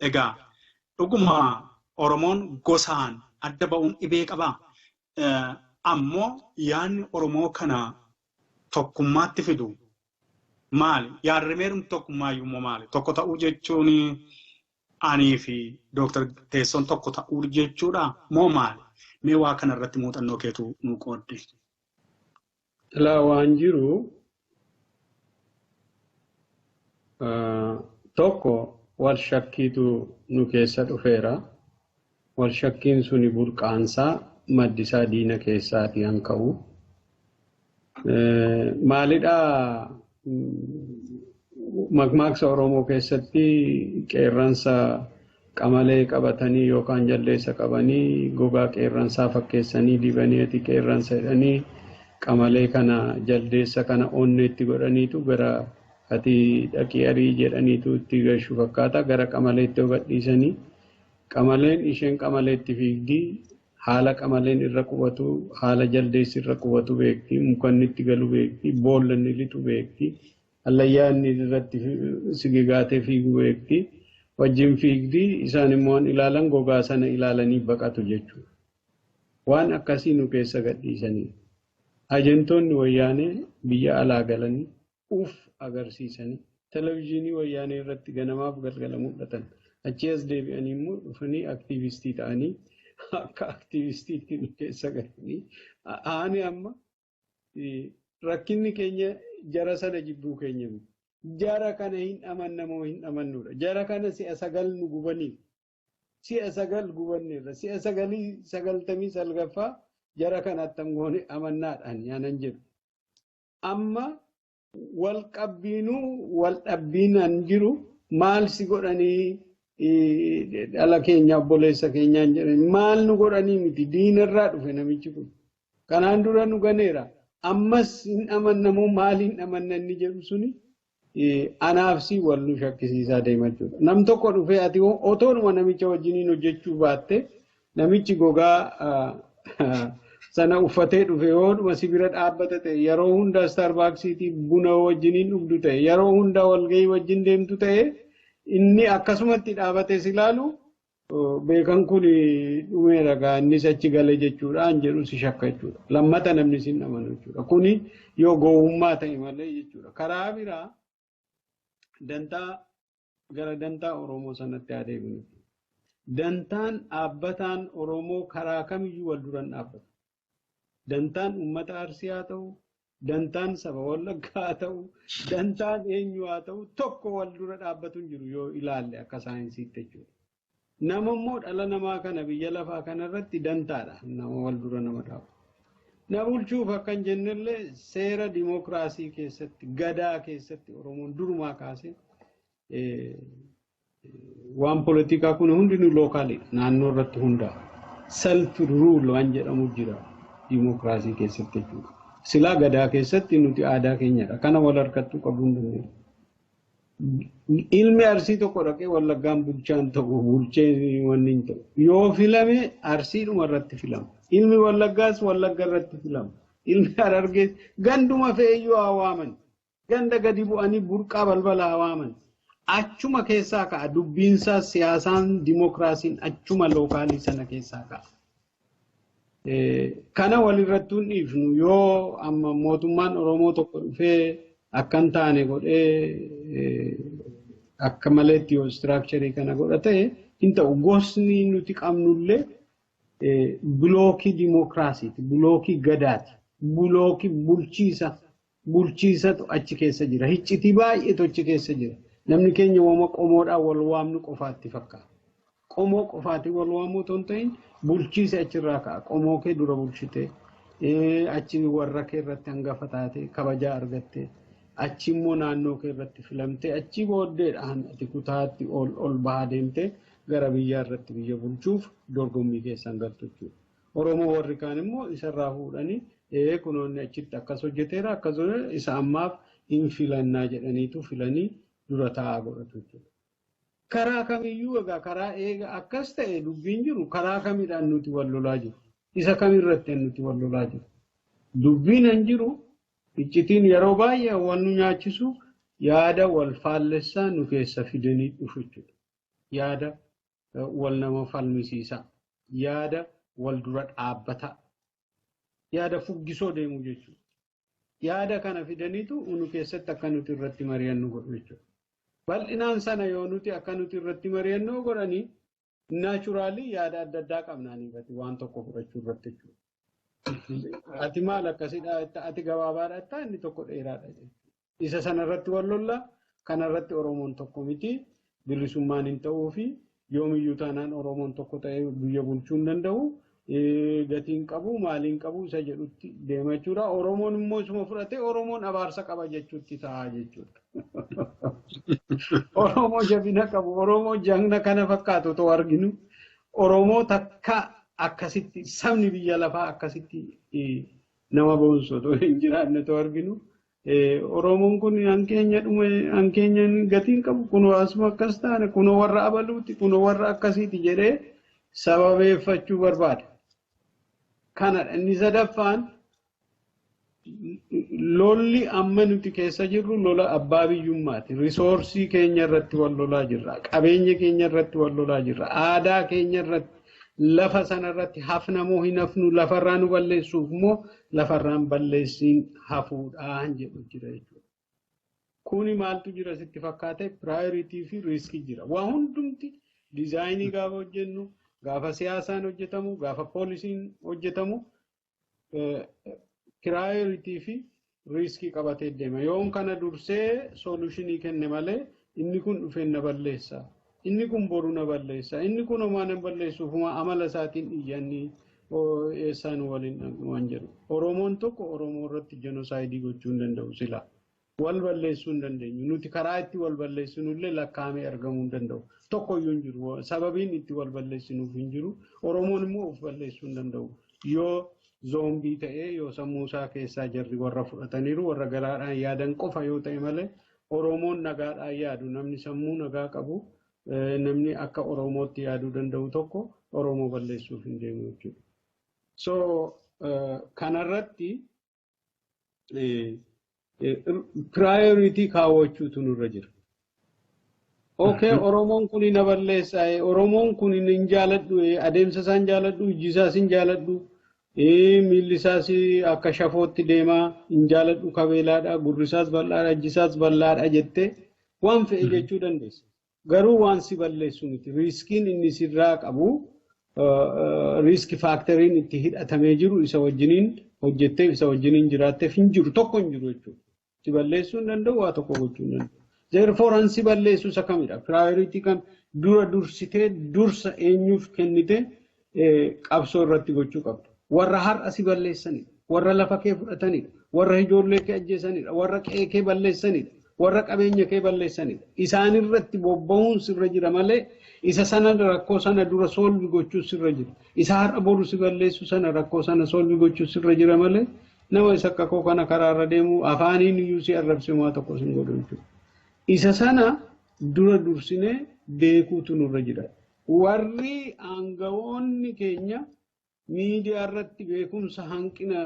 Egaa dhuguma Oromoon gosaan adda ba'uun dhibee qabaa? Ammoo yaadni Oromoo kana tokkummaatti fidu maali? Yaadrimeedhumti tokkummaa iyyuu immoo maali? Tokko ta'uu jechuun anii fi Dooktar Teessoon tokko ta'uu jechuudha moo maali? Mee waa kana irratti muuxannoo keetu nuu qoodde. Ilaa waan jiru tokko wal shakkiitu nu keessa dhufeera. Wal shakkiin suni burqaansaa maddisaa diina keessaatii han ka'u. Maalidhaa makmaaksa Oromoo keessatti qeerransa qamalee qabatanii yookaan jaldeessa qabanii gogaa qeerransaa fakkeessanii dibanii ati qeerransa jedhanii qamalee kana jaldeessa kana onneetti godhaniitu gara ati dhaqii arii jedhaniitu itti gashu fakkaata gara qamaleetti yoo gadhiisanii qamaleen isheen qamaleetti fiigdi haala qamaleen irra qubatu haala jaldeessi irra qubatu beekti mukanni itti galu beekti boolla inni lixu beekti hallayyaa inni irratti sigigaatee fiigu beekti wajjin fiigdi isaan immoo ilaalan gogaa sana ilaalanii baqatu jechuudha. Waan akkasii nu keessa gadhiisanii ajentoonni wayyaanee biyya alaa galanii uf agarsiisanii televizyiinii wayyaanee irratti ganamaaf galgala mul'atan achi as deebi'anii immoo dhufanii aktiivistii ta'anii akka aktiivistiitti nu keessa galanii ani amma rakkinni keenya jara sana jibbuu keenya miti. Jara kana hin amannamoo hin amannudha. Jara kana si'a sagal nu gubanii si'a sagal gubanneerra si'a sagalii sagaltamii salgaffaa jara kana attam goone amannaadhaan yaanan jedhu. Amma wal qabbiinuu wal dhabbiinaan jiru maal si godhanii dhala keenya obboleessa keenyaan jedhan maal nu godhanii miti diinarraa dhufe namichi kun. Kanaan dura nu ganeera. Ammas hin amannamoo maal hin amanna inni jedhu suni anaaf si wal nu shakkisiisaa deema jechuudha. Nam tokko dhufee ati otoonuma namicha wajjiniin hojjechuu baatte namichi gogaa sana uffatee dhufe yoodhuma si bira dhaabbata ta'e yeroo hunda Starbucksiitii buna wajjiniin dhugdu ta'e yeroo hunda walgahii wajjin deemtu ta'e inni akkasumatti dhaabatee si ilaalu beekan kun dhumeera gaa innis achi gale jechuudha an jedhu si shakka jechuudha. Lammata namni sin amanu jechuudha. Kuni yoo gowwummaa ta'e malee jechuudha. Karaa biraa dantaa gara dantaa Oromoo sanatti haa deebinu. Dantaan dhaabbataan Oromoo karaa kamiyyuu wal duran dhaabbata. Dantaan uummata Arsii haa ta'u, dantaan saba Wallaggaa haa ta'u, dantaan eenyu haa ta'u tokko wal dura dhaabbatu hin jiru yoo ilaalle akka saayinsiitti jechuudha. Nama immoo dhala namaa kana biyya lafaa kanarratti dantaadha nama wal dura nama dhaabu. Na bulchuuf akka hin jennellee seera dimookiraasii keessatti gadaa keessatti Oromoon durumaa kaasee waan poolitikaa kun hundinuu lookaalidha naannoo irratti hundaa'a. Self rule waan jedhamu jira dimookiraasii keessatti jechuudha. Silaa gadaa keessatti nuti aadaa keenyadha. Kana wal harkattuu qabuu hin dandeenyu. Ilmi Arsii tokko dhaqee Wallaggaan bulchaan ta'u bulchee wanni hin ta'u. Yoo filame Arsiidhuma irratti filama. Ilmi Wallaggaas Wallagga irratti filama. Ilmi Harargees ganduma fe'eyyuu haa waaman. Ganda gadi bu'anii burqaa balbala haa waaman. Achuma keessaa ka'a. Dubbiinsaa siyaasaan dimookiraasiin achuma local sana keessaa ka'a. Kana walirratti hin dhiifnu. Yoo amma mootummaan Oromoo tokko dhufee akka hin taane godhee, akka maleetti yoo structure kana godha ta'e hin ta'u. Gosni nuti qabnullee block dimookiraasiiti, block gadaati, block bulchiisa bulchiisatu achi keessa jira. Hiccitii baay'eetu achi keessa jira. Namni keenya wooma qomoodhaan wal waamnu qofaatti fakkaata. Qomoo qofaatti wal waamuu otoo hin ta'in, bulchiisa achirraa ka'a. Qomoo kee dura bulchitee, achi warra kee irratti hangafa taate kabajaa argattee, achi immoo naannoo kee irratti filamtee, achi booddeedhaan ati kutaatti ol ol bahaa deemtee gara biyyaa irratti biyya bulchuuf dorgommii keessan galtu jechuudha. Oromoo warri kaan immoo isarraa fuudhanii, ee, kunoonni achitti akkas hojjeteera, akkas isa ammaaf hin filannaa jedhaniitu filanii dura taa'aa godhatu jechuudha. Karaa kamiyyuu egaa, karaa eega akkas ta'e dubbiin jiru, karaa kamiidhaan nuti wal lolaa jiru? Isa kamirratti nuti wal lolaa jiru? Dubbiin hin jiru. Iccitiin yeroo baay'ee wal nu nyaachisu yaada wal faallessaa nu keessa fidanii dhufu jechuudha. Yaada wal nama falmisiisaa, yaada wal dura dhaabbataa, yaada fuggisoo deemu jechuudha. Yaada kana fidaniitu nu keessatti akka nuti irratti mari'annu godhu jechuudha. Bal'inaan sana yoo nuti akka nuti irratti mari'annu godhanii, naturally yaada adda addaa qabnaanii waan tokko fudhachuu irratti jechuudha. Ati maal akkasidha, ati gabaabaadha jettaa, inni tokko dheeraadha jechuudha. Isa sanarratti wal lollaa. Kanarratti Oromoon tokko miti, bilisummaan hin ta'uu fi yoomiyyuu taanaan Oromoon tokko ta'ee biyya bulchuu hin danda'u. Gatiin qabu maaliin qabu isa jedhutti deema jechuudha. Oromoon immoo isuma fudhatee Oromoon abaarsa qaba jechuutti ta'a jechuudha. Oromoo jabina qabu, Oromoo jagna kana fakkaatu otoo arginu, Oromoo takka akkasitti sabni biyya lafaa akkasitti nama boonsu otoo hin jiraanne otoo arginu. Oromoon kun hankeenya dhume, hankeenya gatiin qabu, kunoo asuma akkas taane, kunoo warra abaluuti, kunoo warra akkasiiti jedhee sababeeffachuu barbaada. Kanadha. Inni sadaffaan, lolli amma nuti keessa jirru lola abbaa biyyummaati. Resource keenya irratti wal lolaa jirra. Qabeenya keenya irratti wal lolaa jirra. Aadaa keenya irratti, lafa sana irratti hafna moo hin hafnu, lafarraa nu balleessuuf moo lafarraan balleessiin hafuudhaan jedhu jira jechuudha. Kuni maaltu jira sitti fakkaate? Priority fi risk jira. Waa hundumti design gaafa hojjennu, gaafa siyaasaan hojjetamu, gaafa policyn hojjetamu, priority fi risk qabatee deema. Yoon kana dursee solution kenne malee, inni kun dhufee na balleessa. Inni kun boru na balleessa. Inni kun homaa na balleessuuf homaa amala isaatiin iyyanni eessaan waliin waan jedhu. Oromoon tokko Oromoo irratti genocide gochuu hin danda'u sila. Wal balleessuu hin dandeenyu. Nuti karaa itti wal balleessinullee lakkaa'amee argamuu hin danda'u. Tokko iyyuu hin jiru. Sababiin itti wal balleessinuuf hin jiru. Oromoon immoo of balleessuu hin danda'u. Yoo zombie ta'ee, yoo sammuu isaa keessaa jarri warra fudhataniiru, warra garaadhaan yaadan qofa yoo ta'e malee, Oromoon nagaadhaan yaadu, namni sammuu nagaa qabu, namni akka Oromootti yaaduu danda'u tokko Oromoo balleessuuf hin deemu jechuudha. So kanarratti priority kaawwachuutu nurra jira. Okay, Oromoon kun na balleessa, Oromoon kun hin jaaladhu, adeemsa isaa hin jaaladhu, ijji isaas hin jaaladhu, miilli isaas akka shafootti deemaa hin jaaladhu, kabeelaadha, gurri isaas bal'aadha, ijji isaas bal'aadha jettee waan fe'e jechuu dandeessa. Garuu waan si balleessu miti. Riskiin inni sirraa qabu, risk factoriin itti hidhatamee jiru, isa wajjiniin hojjettee isa wajjiniin jiraatteef hin jiru, tokko hin jiru jechuudha. Si balleessuu hin danda'u, waa tokko gochuu hin danda'u. Therefore an si balleessu isa kamidha? Priority kam dura dursitee, dursa eenyuuf kennitee qabsoo irratti gochuu qabda? Warra har'a si balleessanidha. Warra lafa kee fudhatanidha. Warra ijoollee kee ajjeesanidha. Warra qe'ee kee balleessanidha. Warra qabeenya kee balleessanidha. Isaan irratti bobba'uun sirra jira malee, isa sana rakkoo sana dura solve gochuu sirra jira. Isa har'a boru si balleessu sana rakkoo sana solve gochuu sirra jira malee, nama isa akka koo kana karaarra deemu afaaniin iyyuu si arrabse waa tokko sin godhu jechuudha. Isa sana dura dursinee beekuutu nurra jira. Warri aangawoonni keenya miidiyaa irratti beekumsa hanqina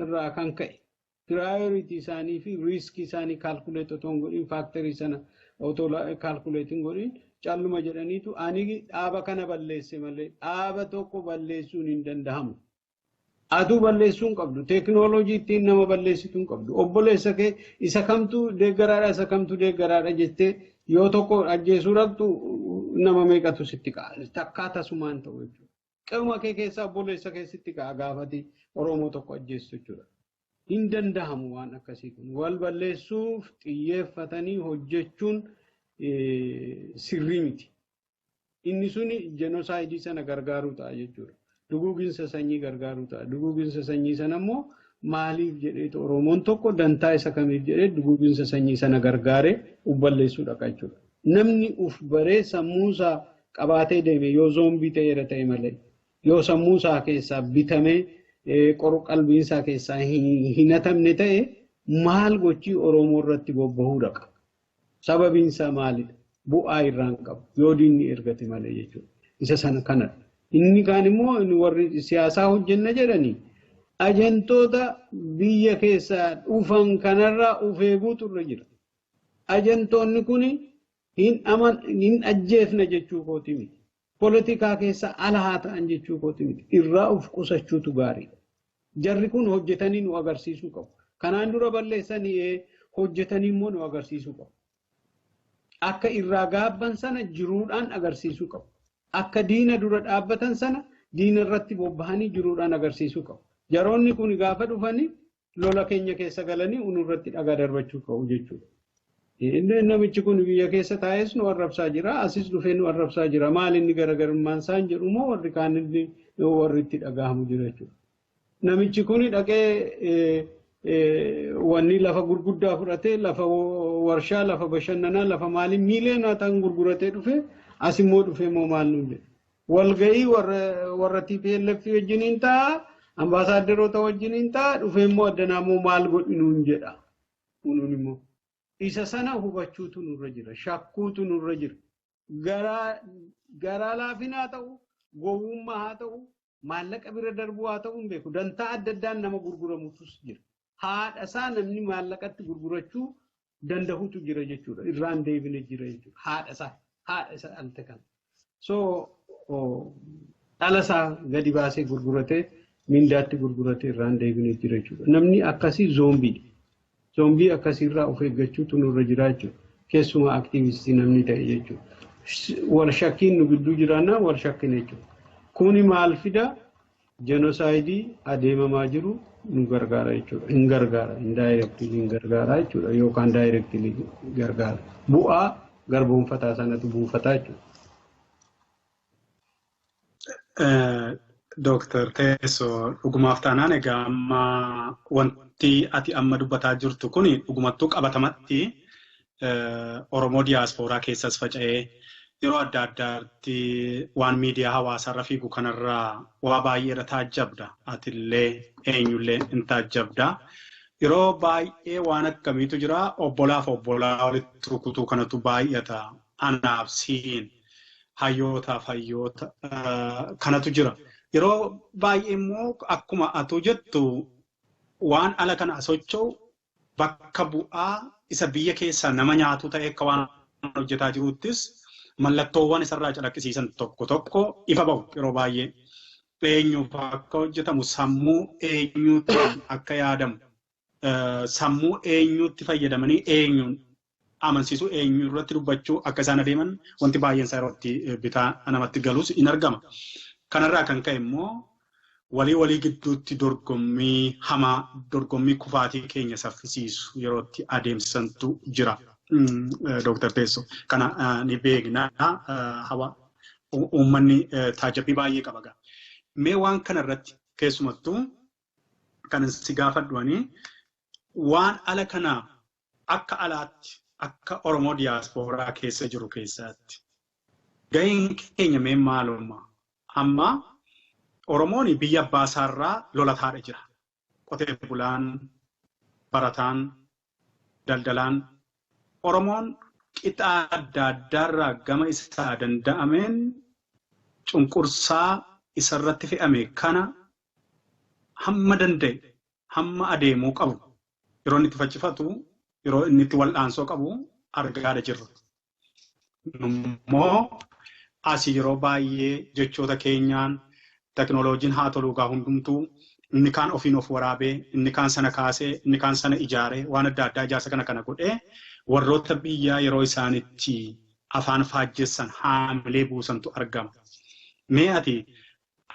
irraa kan ka'e priority isaanii fi risk isaanii calculate otoo hin godhin, factor sana Otoo calculate hin godhin calluma jedhaniitu ani dhaaba kana balleesse malee dhaaba tokko balleessuun hin danda'amu. Aduu balleessuu hin qabdu. Teekinooloojii ittiin nama balleessitu hin qabdu. Obboleessa kee isa kamtu deeggaraadha, isa kamtu deeggaraadha jettee yoo tokko ajjeesuu dhaqxu nama meeqatu sitti ka'a. Takkaa tasumaan ta'u jechuudha. Qe'uma kee keessaa obboleessa kee sitti ka'a gaafati Oromoo tokko ajjeessu jechuudha. Hin danda'amu waan akkasii kun. Wal balleessuuf xiyyeeffatanii hojjechuun sirrii miti. Inni suni genocide sana gargaaruu ta'a jechuudha. Duguuginsa sanyii gargaaruu ta'a. Duguuginsa sanyii sana immoo maaliif jedheetu Oromoon tokko dantaa isa kamiif jedhee duguuginsa sanyii sana gargaaree uf balleessuu dhaqa jechuudha. Namni uf baree sammuusaa qabaatee deeme yoo zombie ta'eera ta'e malee, yoo sammuusaa keessaa bitamee qoru qalbiinsaa keessaa hin hatamne ta'e, maal gochii Oromoo irratti bobbahuu dhaqa? Sababiin isaa maalidha? Bu'aa irraan qabu yoo diinni ergate malee jechuudha. Isa sana kanadha. Inni kaan immoo warri siyaasaa hojjenna jedhanii ajantoota biyya keessaa dhufan kanarraa uf eeguutu irra jira. Ajantoonni kun hin ajjeefne jechuu kooti miti. Poolitikaa keessa ala haa ta'an jechuu kooti miti. Irraa uf qusachuutu gaariidha. Jarri kun hojjetanii nu agarsiisuu qabu. Kanaan dura balleessanii hojjetanii immoo nu agarsiisuu qabu. Akka irraa gaabban sana jiruudhaan agarsiisuu qabu. Akka diina dura dhaabbatan sana diina irratti bobbahanii jiruudhaan agarsiisuu qabu. Jaroonni kun gaafa dhufanii lola keenya keessa galanii nurratti dhagaa darbachuu qabu jechuudha. Namichi kun biyya keessa taa'es nu arrabsaa jira, asis dhufee nu arrabsaa jira. Maal inni garaagarummaan isaan jedhu immoo warri kaan warri itti dhagahamu jira jechuudha. Namichi kun dhaqee wanni lafa gurguddaa fudhatee, lafa warshaa, lafa bashannanaa, lafa maalii miiliyoona ta'an gurguratee dhufe, as immoo dhufee immoo maal nuun jedhe. Walgahii warra TPLF wajjiniin ta'a, ambaasaaddaroota wajjiniin ta'a, dhufee immoo addanaa immoo maal godhi nuun jedha. Kunuun immoo isa sana hubachuutu nurra jira, shakkuutu nurra jira. Garaa laafinaa ta'u, gowwummaa haa ta'u, maallaqa bira darbuu haa ta'u hin beeku. Dantaa adda addaan nama gurguramutus jira. Haadha isaa namni maallaqatti gurgurachuu danda'utu jira jechuudha. Irraan deebine jira jechuudha. Haadha isaa, haadha isa dhalte kana. So dhala isaa gadi baasee gurguratee, mindaatti gurguratee irraan deebine jira jechuudha. Namni akkasii zombiidha. Zombie akkasiirraa of eeggachuutu nurra jira jechuudha. Keessumaa aktiivistii namni ta'e jechuudha. Wal shakkiin nu gidduu jiraannaa wal shakkina jechuudha. Kuni maal fida? Genocide adeemamaa jiru nu gargaara jechuudha. Hin gargaara. Indirectly hin gargaara jechuudha. Yookaan directly gargaara. Bu'aa garboonfataa sanatu buufataa jechuudha. Dooktar Teessoo, dhugumaaf taanaan egaa amma wanti ati amma dubbataa jirtu kun dhugumattuu qabatamatti Oromoo diyaaspooraa keessas faca'ee yeroo adda addaatti waan miidiyaa hawaasaarra fiigu kanarraa waa baay'eedha taajjabda. Atillee eenyullee hin taajjabda. Yeroo baay'ee waan akkamiitu jira? Obbolaaf obbolaa walitti rukutuu kanatu baay'ata. Anaaf siin, hayyootaaf hayyoota kanatu jira. Yeroo baay'ee immoo akkuma atuu jettu waan ala kana socho'u bakka bu'aa isa biyya keessaa nama nyaatu ta'e akka waan hojjetaa jiruuttis mallattoowwan isarraa calaqqisiisan tokko tokko ifa bahu yeroo baay'ee. Eenyuuf akka hojjetamu, sammuu eenyuutti akka yaadamu, sammuu eenyuutti fayyadamanii eenyuun amansiisuu, eenyu irratti dubbachuu akka isaan adeeman wanti baay'een isaa yeroo itti bitaa namatti galus in argama. Kanarraa kan ka'e immoo walii walii gidduutti dorgommii hamaa, dorgommii kufaatii keenya saffisiisu yeroo itti adeemsisantu jira. Dooktar Teessoo, kana ni beekna, hawa uummanni taajabbii baay'ee qaba. Mee waan kana irratti keessumattuu kan si gaafadhu waan ala kana akka alaatti, akka Oromoo diyaaspooraa keessa jiru keessatti gaheen keenya mee maalummaa? Amma Oromoon biyya abbaa isaarraa lolataadha jira. Qotee bulaan, barataan, daldalaan Oromoon qixa adda addaarraa gama isaa danda'ameen cunqursaa isarratti fe'ame kana hamma danda'e, hamma adeemuu qabu yeroo inni itti faccifatu, yeroo inni itti wal'aansoo qabu argaadha jirra. Immoo asii yeroo baay'ee jechoota keenyaan teknooloojiin haa toluu gaa hundumtuu inni kaan ofiin of waraabee, inni kaan sana kaasee, inni kaan sana ijaaree, waan adda addaa ijaarsa kana kana godhee warroota biyyaa yeroo isaanitti afaan faajjessan haamilee buusantu argama. Mee ati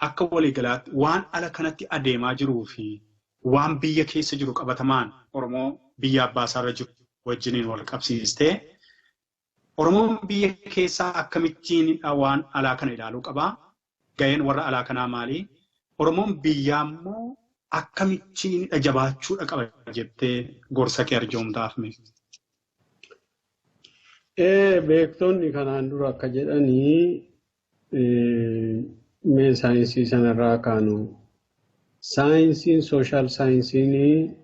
akka waliigalaatti waan ala kanatti adeemaa jiruu fi waan biyya keessa jiru qabatamaan Oromoo biyya abbaasaarra jiru wajjiniin wal qabsiistee Oromoon biyya keessaa akkamittiin waan alaa kana ilaaluu qabaa? Ga'een warra alaa kanaa maali? Oromoon biyyaa immoo akkamittiin jabaachuudha qaba jettee gorsa kee arjoomtaaf mee? Beektonni kanaan dura akka jedhanii mee saayinsii sanarraa kaanu saayinsiin social saayinsiin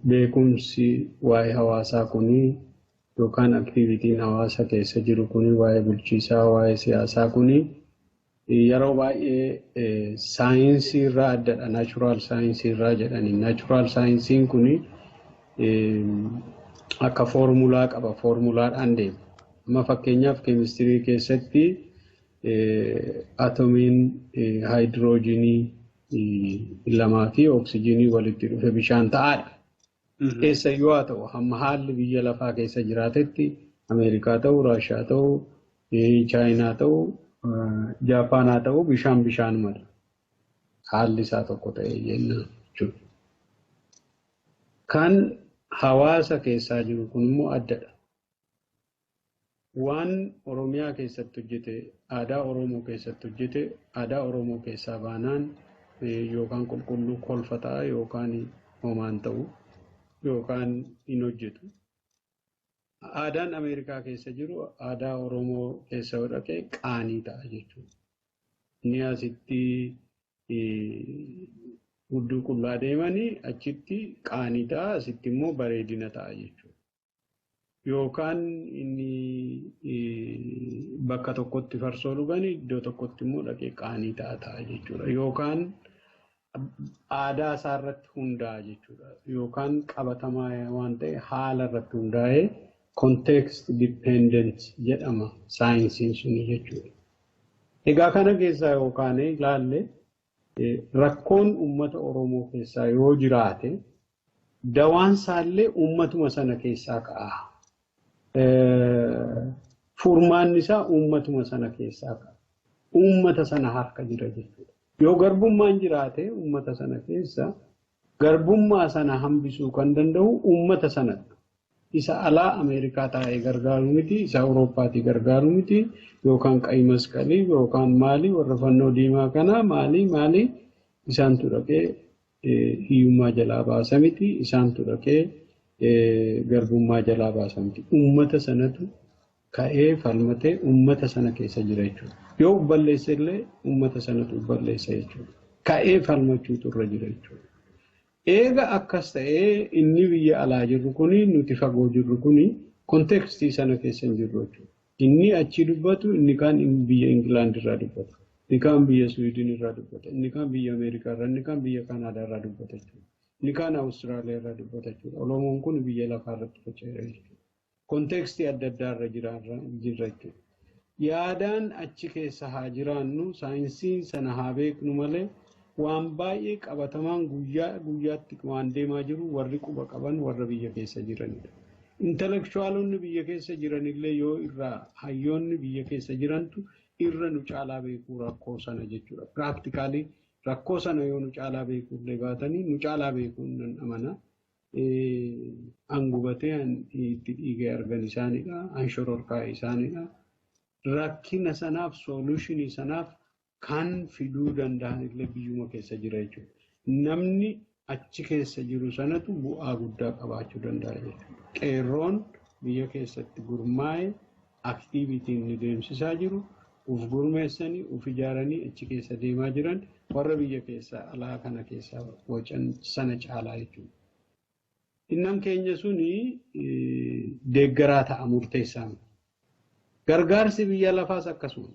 beekumsi waa'ee hawaasaa kunii yookaan activityn hawaasa keessa jiru kuni waa'ee bulchiisaa, waa'ee siyaasaa kuni yeroo baay'ee saayinsii irraa addadha. Natural saayinsii irraa jedhani. Natural saayinsiin kuni akka foormulaa qaba. Foormulaadhaan deema. Amma fakkeenyaaf keemistirii keessatti atomiin haayidiroojiinii lamaa fi oksijiinii walitti dhufe bishaan ta'aadha. Eessayyuu haa ta'u hamma haalli biyya lafaa keessa jiraatetti Ameerikaa ta'u, Raashiyaa ta'u, Chaayinaa ta'u, Jaapaan haa ta'u bishaan bishaanumadha. Haalli isaa tokko ta'e jenna jechuudha. Kan hawaasa keessaa jiru kun immoo addadha. Waan Oromiyaa keessatti hojjete, aadaa Oromoo keessatti hojjete, aadaa Oromoo keessaa baanaan yookaan qulqulluu kolfa ta'a yookaan homaan ta'u yookaan hin hojjetu. Aadaan Ameerikaa keessa jiru aadaa Oromoo keessa yoo dhaqe qaanii ta'a jechuudha. Inni asitti hudduu qullaa deemanii achitti qaanii ta'a, asitti immoo bareedina ta'a jechuudha. Yookaan inni bakka tokkotti farsoo dhuganii iddoo tokkotti immoo dhaqee qaanii ta'a ta'a jechuudha. Yookaan aadaa isaa irratti hundaa'a jechuudha. Yookaan qabatamaa waan ta'e haala irratti hundaa'ee context dependent jedhama saayinsiin suni jechuudha. Egaa kana keessaa yookaan ilaalle rakkoon uummata Oromoo keessaa yoo jiraate dawaan isaallee uummatuma sana keessaa ka'a. Furmaanni isaa uummatuma sana keessaa ka'a. Uummata sana harka jira jechuudha. Yoo garbummaan jiraate uummata sana keessa garbummaa sana hambisuu kan danda'u uummata sanadha. Isa alaa Ameerikaa taa'ee gargaaru miti, isa Awurooppaatii gargaaru miti, yookaan qayi masqalii yookaan maalii warra fannoo diimaa kanaa maalii maalii isaantu dhaqee hiyyummaa jalaa baasa miti, isaantu dhaqee garbummaa jalaa baasa miti. Uummata sanatu ka'ee falmatee uummata sana keessa jira jechuudha. Yoo balleesse illee uummata sanatu balleessa jechuudha. Ka'ee falmachuutu irra jira jechuudha. Eega akkas ta'ee inni biyya alaa jirru kuni nuti fagoo jirru kuni contextii sana keessa hin jirru jechuudha. Inni achi dubbatu inni kaan biyya Ingilaand irraa dubbata. Inni kaan biyya Suwiidin irraa dubbata. Inni kaan biyya Ameerikaa irraa, inni kaan biyya Kanaadaa irraa dubbata jechuudha. Inni kaan Awustiraaliyaa irraa dubbata jechuudha. Oromoon kun biyya lafaa irratti faca'eera jechuudha. Contextii adda addaa irra jirra jechuudha. Yaadaan achi keessa haa jiraannu, saayinsii sana haa beeknu malee waan baay'ee qabatamaan guyyaa guyyaatti waan deemaa jiru warri quba qaban warra biyya keessa jiranidha. Intellectualonni biyya keessa jiranillee yoo irraa hayyoonni biyya keessa jirantu irra nu caalaa beekuu rakkoo sana jechuudha. Practically rakkoo sana yoo nu caalaa beekuullee baatanii nu caalaa beekuun nan amana. An gubatee an itti dhiigee argan isaanidha. An shororkaa'e isaanidha. Rakkina sanaaf solutionii sanaaf kan fiduu danda'an illee biyyuma keessa jira jechuudha. Namni achi keessa jiru sanatu bu'aa guddaa qabaachuu danda'a jechuudha. Qeerroon biyya keessatti gurmaa'e activityn inni deemsisaa jiru uf gurmeessanii uf ijaaranii achi keessa deemaa jiran warra biyya keessaa alaa kana keessaa wacan sana caalaa jechuudha. Innan keenya suni deeggaraa ta'a murteessaa miti. Gargaarsi biyya lafaas akkasuma.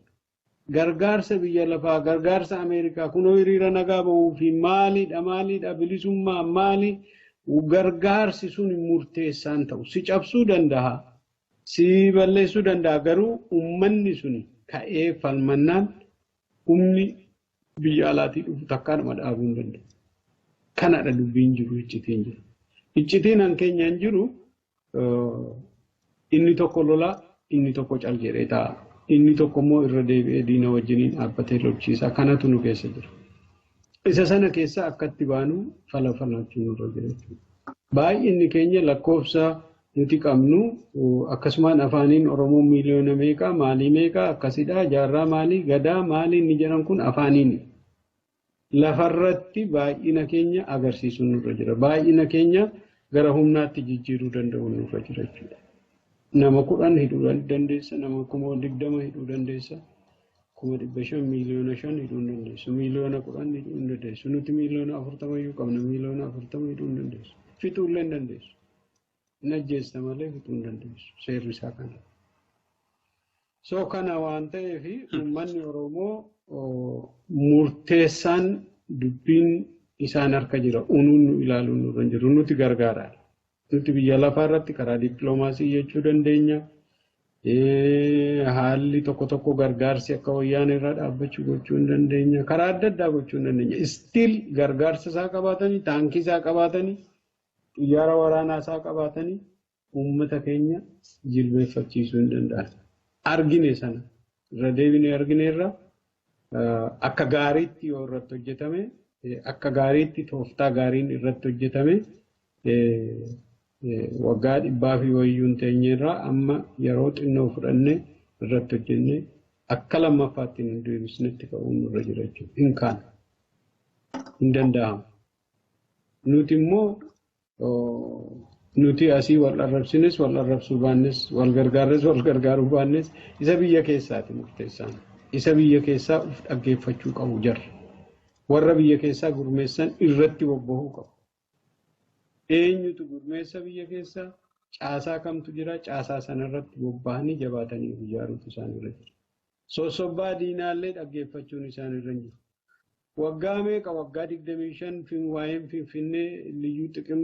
Gargaarsa biyya lafaa, gargaarsa Ameerikaa kunoo hiriira nagaa bahuu fi maaliidha maaliidha bilisummaa maali gargaarsi sun murteessaan ta'u si cabsuu danda'a. Si balleessuu danda'a garuu uummanni sun ka'ee falmannaan humni biyya alaatii dhufu takkaadhuma dhaabuu hin danda'u. Kanadha dubbiin jiru iccitiin jiru. Iccitiin an keenyaan jiru inni tokko lolaa inni tokko cal jedhee taa'a. Inni tokko immoo irra deebi'ee diina wajjiniin dhaabbatee lolchiisa. Kanatu nu keessa jira. Isa sana keessa akkatti baanu fala falachuun nurra jira jechuudha. Baay'inni keenya lakkoofsa nuti qabnu akkasumaan afaaniin Oromoo miiliyoona meeqa maalii meeqa akkasidha jaarraa maalii gadaa maalii inni jedhan kun afaaniin lafarratti baay'ina keenya agarsiisuun nurra jira. Baay'ina keenya gara humnaatti jijjiiruu danda'u nurra jira jechuudha. Nama 10 hidhuu dandeessa, nama 20,000 hidhuu dandeessa, 500,000 5,000,000 hidhuu dandeessu, 10,000,000 hidhuu dandeessu. Nuti 40,000,000 iyyuu qabna, 40,000,000 hidhuu dandeessu. Fixuullee hin dandeessu. Hin ajjeesta malee fixuu hin dandeessu. Seerri isaa kana. So kana waan ta'eef uummanni Oromoo murteessaan dubbiin isaan harka jira. Unuun nu ilaaluun nurra hin jiru. Nuti gargaaraadha. Nuti biyya lafaa irratti karaa dippiloomaasii jechuu dandeenya. Haalli tokko tokko gargaarsi akka wayyaan irraa dhaabbachuu gochuu hin dandeenya. Karaa adda addaa gochuu hin dandeenya. Still gargaarsa isaa qabaatanii, taankii isaa qabaatanii, xiyyaara waraanaa isaa qabaatanii uummata keenya jilbeeffachiisuu hin danda'an. Argine sana irra deebinee argineerra akka gaariitti yoo irratti hojjetame, akka gaariitti tooftaa gaariin irratti hojjetame waggaa 100 fi wayyuu hin teenyeerraa amma yeroo xinnoo fudhannee irratti hojjennee akka lammaffaatti nu deebisnetti ka'uun nurra jira jechuudha. Hin kaanu. Hin danda'amu. Nuti immoo nuti asii wal arrabsines wal arrabsuu baannes wal gargaarres wal gargaaruu baannes isa biyya keessaati murteessaan. Isa biyya keessaa uf dhaggeeffachuu qabu jarri. Warra biyya keessaa gurmeessan irratti bobba'uu qabu. Eenyutu gurmeessa biyya keessaa? Caasaa kamtu jira? Caasaa sanarratti bobba'anii jabaatanii ijaaruutu isaanirra jira. Sossobbaa diinaallee dhaggeeffachuun isaanirra hin jiru. Waggaa meeqa waggaa 25 waa'een Finfinnee liyyuu xiqim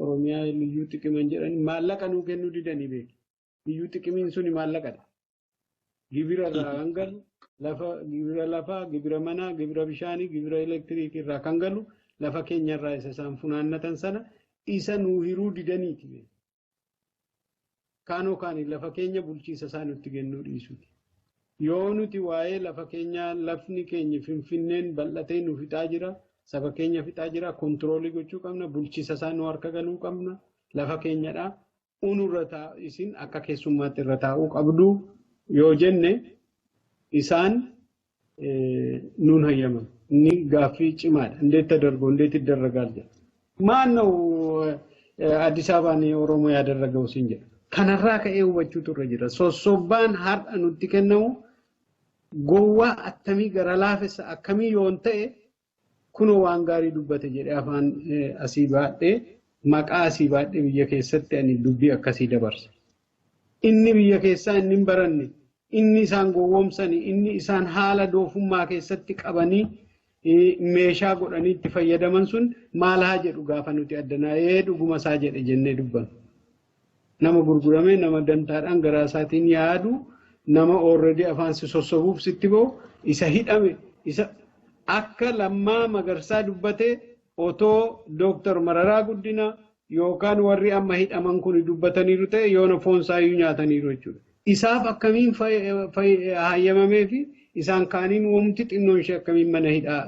Oromiyaa liyyuu xiqiman jedhanii maallaqa nuu kennuu didanii beeku. Liyyuu xiqimiin suni maallaqadha. Gibira irraa kan galu, lafa gibira lafaa, gibira manaa, gibira bishaanii, gibira elektiriikii irraa kan galu lafa keenyarraa isa isaan funaannatan sana isa nuu hiruu didaniiti. Kaanoo kaanii lafa keenya bulchiisa isaa nutti kennuu dhiisuuti. Yoo nuti waa'ee lafa keenyaa lafni keenya Finfinneen bal'atee nu fixaa jira, saba keenya fixaa jira, kontiroolii gochuu qabna, bulchiisa isaa nu harka galuu qabna, lafa keenyadha. Unurra isin akka keessummaatti irra taa'uu qabdu yoo jenne isaan nuun hayyaman. Inni gaaffii cimaadha. እንዴት ተደርጎ እንዴት ይደረጋል jedha. ማን ነው አዲስ አበባን ኦሮሞ ያደረገው ሲን jedha. Kanarraa ka'ee hubachuutu irra jira. Sossobbaan har'a nutti kennamu gowwaa attamii gara laafessa akkamii yoon ta'e kunoo waan gaarii dubbate jedhee afaan asii baadhee maqaa asii baadhee biyya keessatti ani dubbii akkasii dabarsa. Inni biyya keessaa inni hin baranne, inni isaan gowwoomsanii, inni isaan haala doofummaa keessatti qabanii meeshaa godhanii itti fayyadaman sun maal haa jedhu gaafa nuti addanaa dhuguma isaa jedhe jennee dubbannu. Nama gurgurame, nama dantaadhaan garaa isaatiin yaadu, nama already afaan si sossobuuf sitti ba'u, isa hidhame, isa akka Lammaa Magarsaa dubbatee otoo Dooktar Mararaa Guddinaa yookaan warri amma hidhaman kun dubbataniiru ta'e yoona foon isaayyuu nyaataniiru jechuudha. Isaaf akkamiin hayyamamee fi isaan kaaniin wanti xinnoon ishee akkamiin mana hidhaa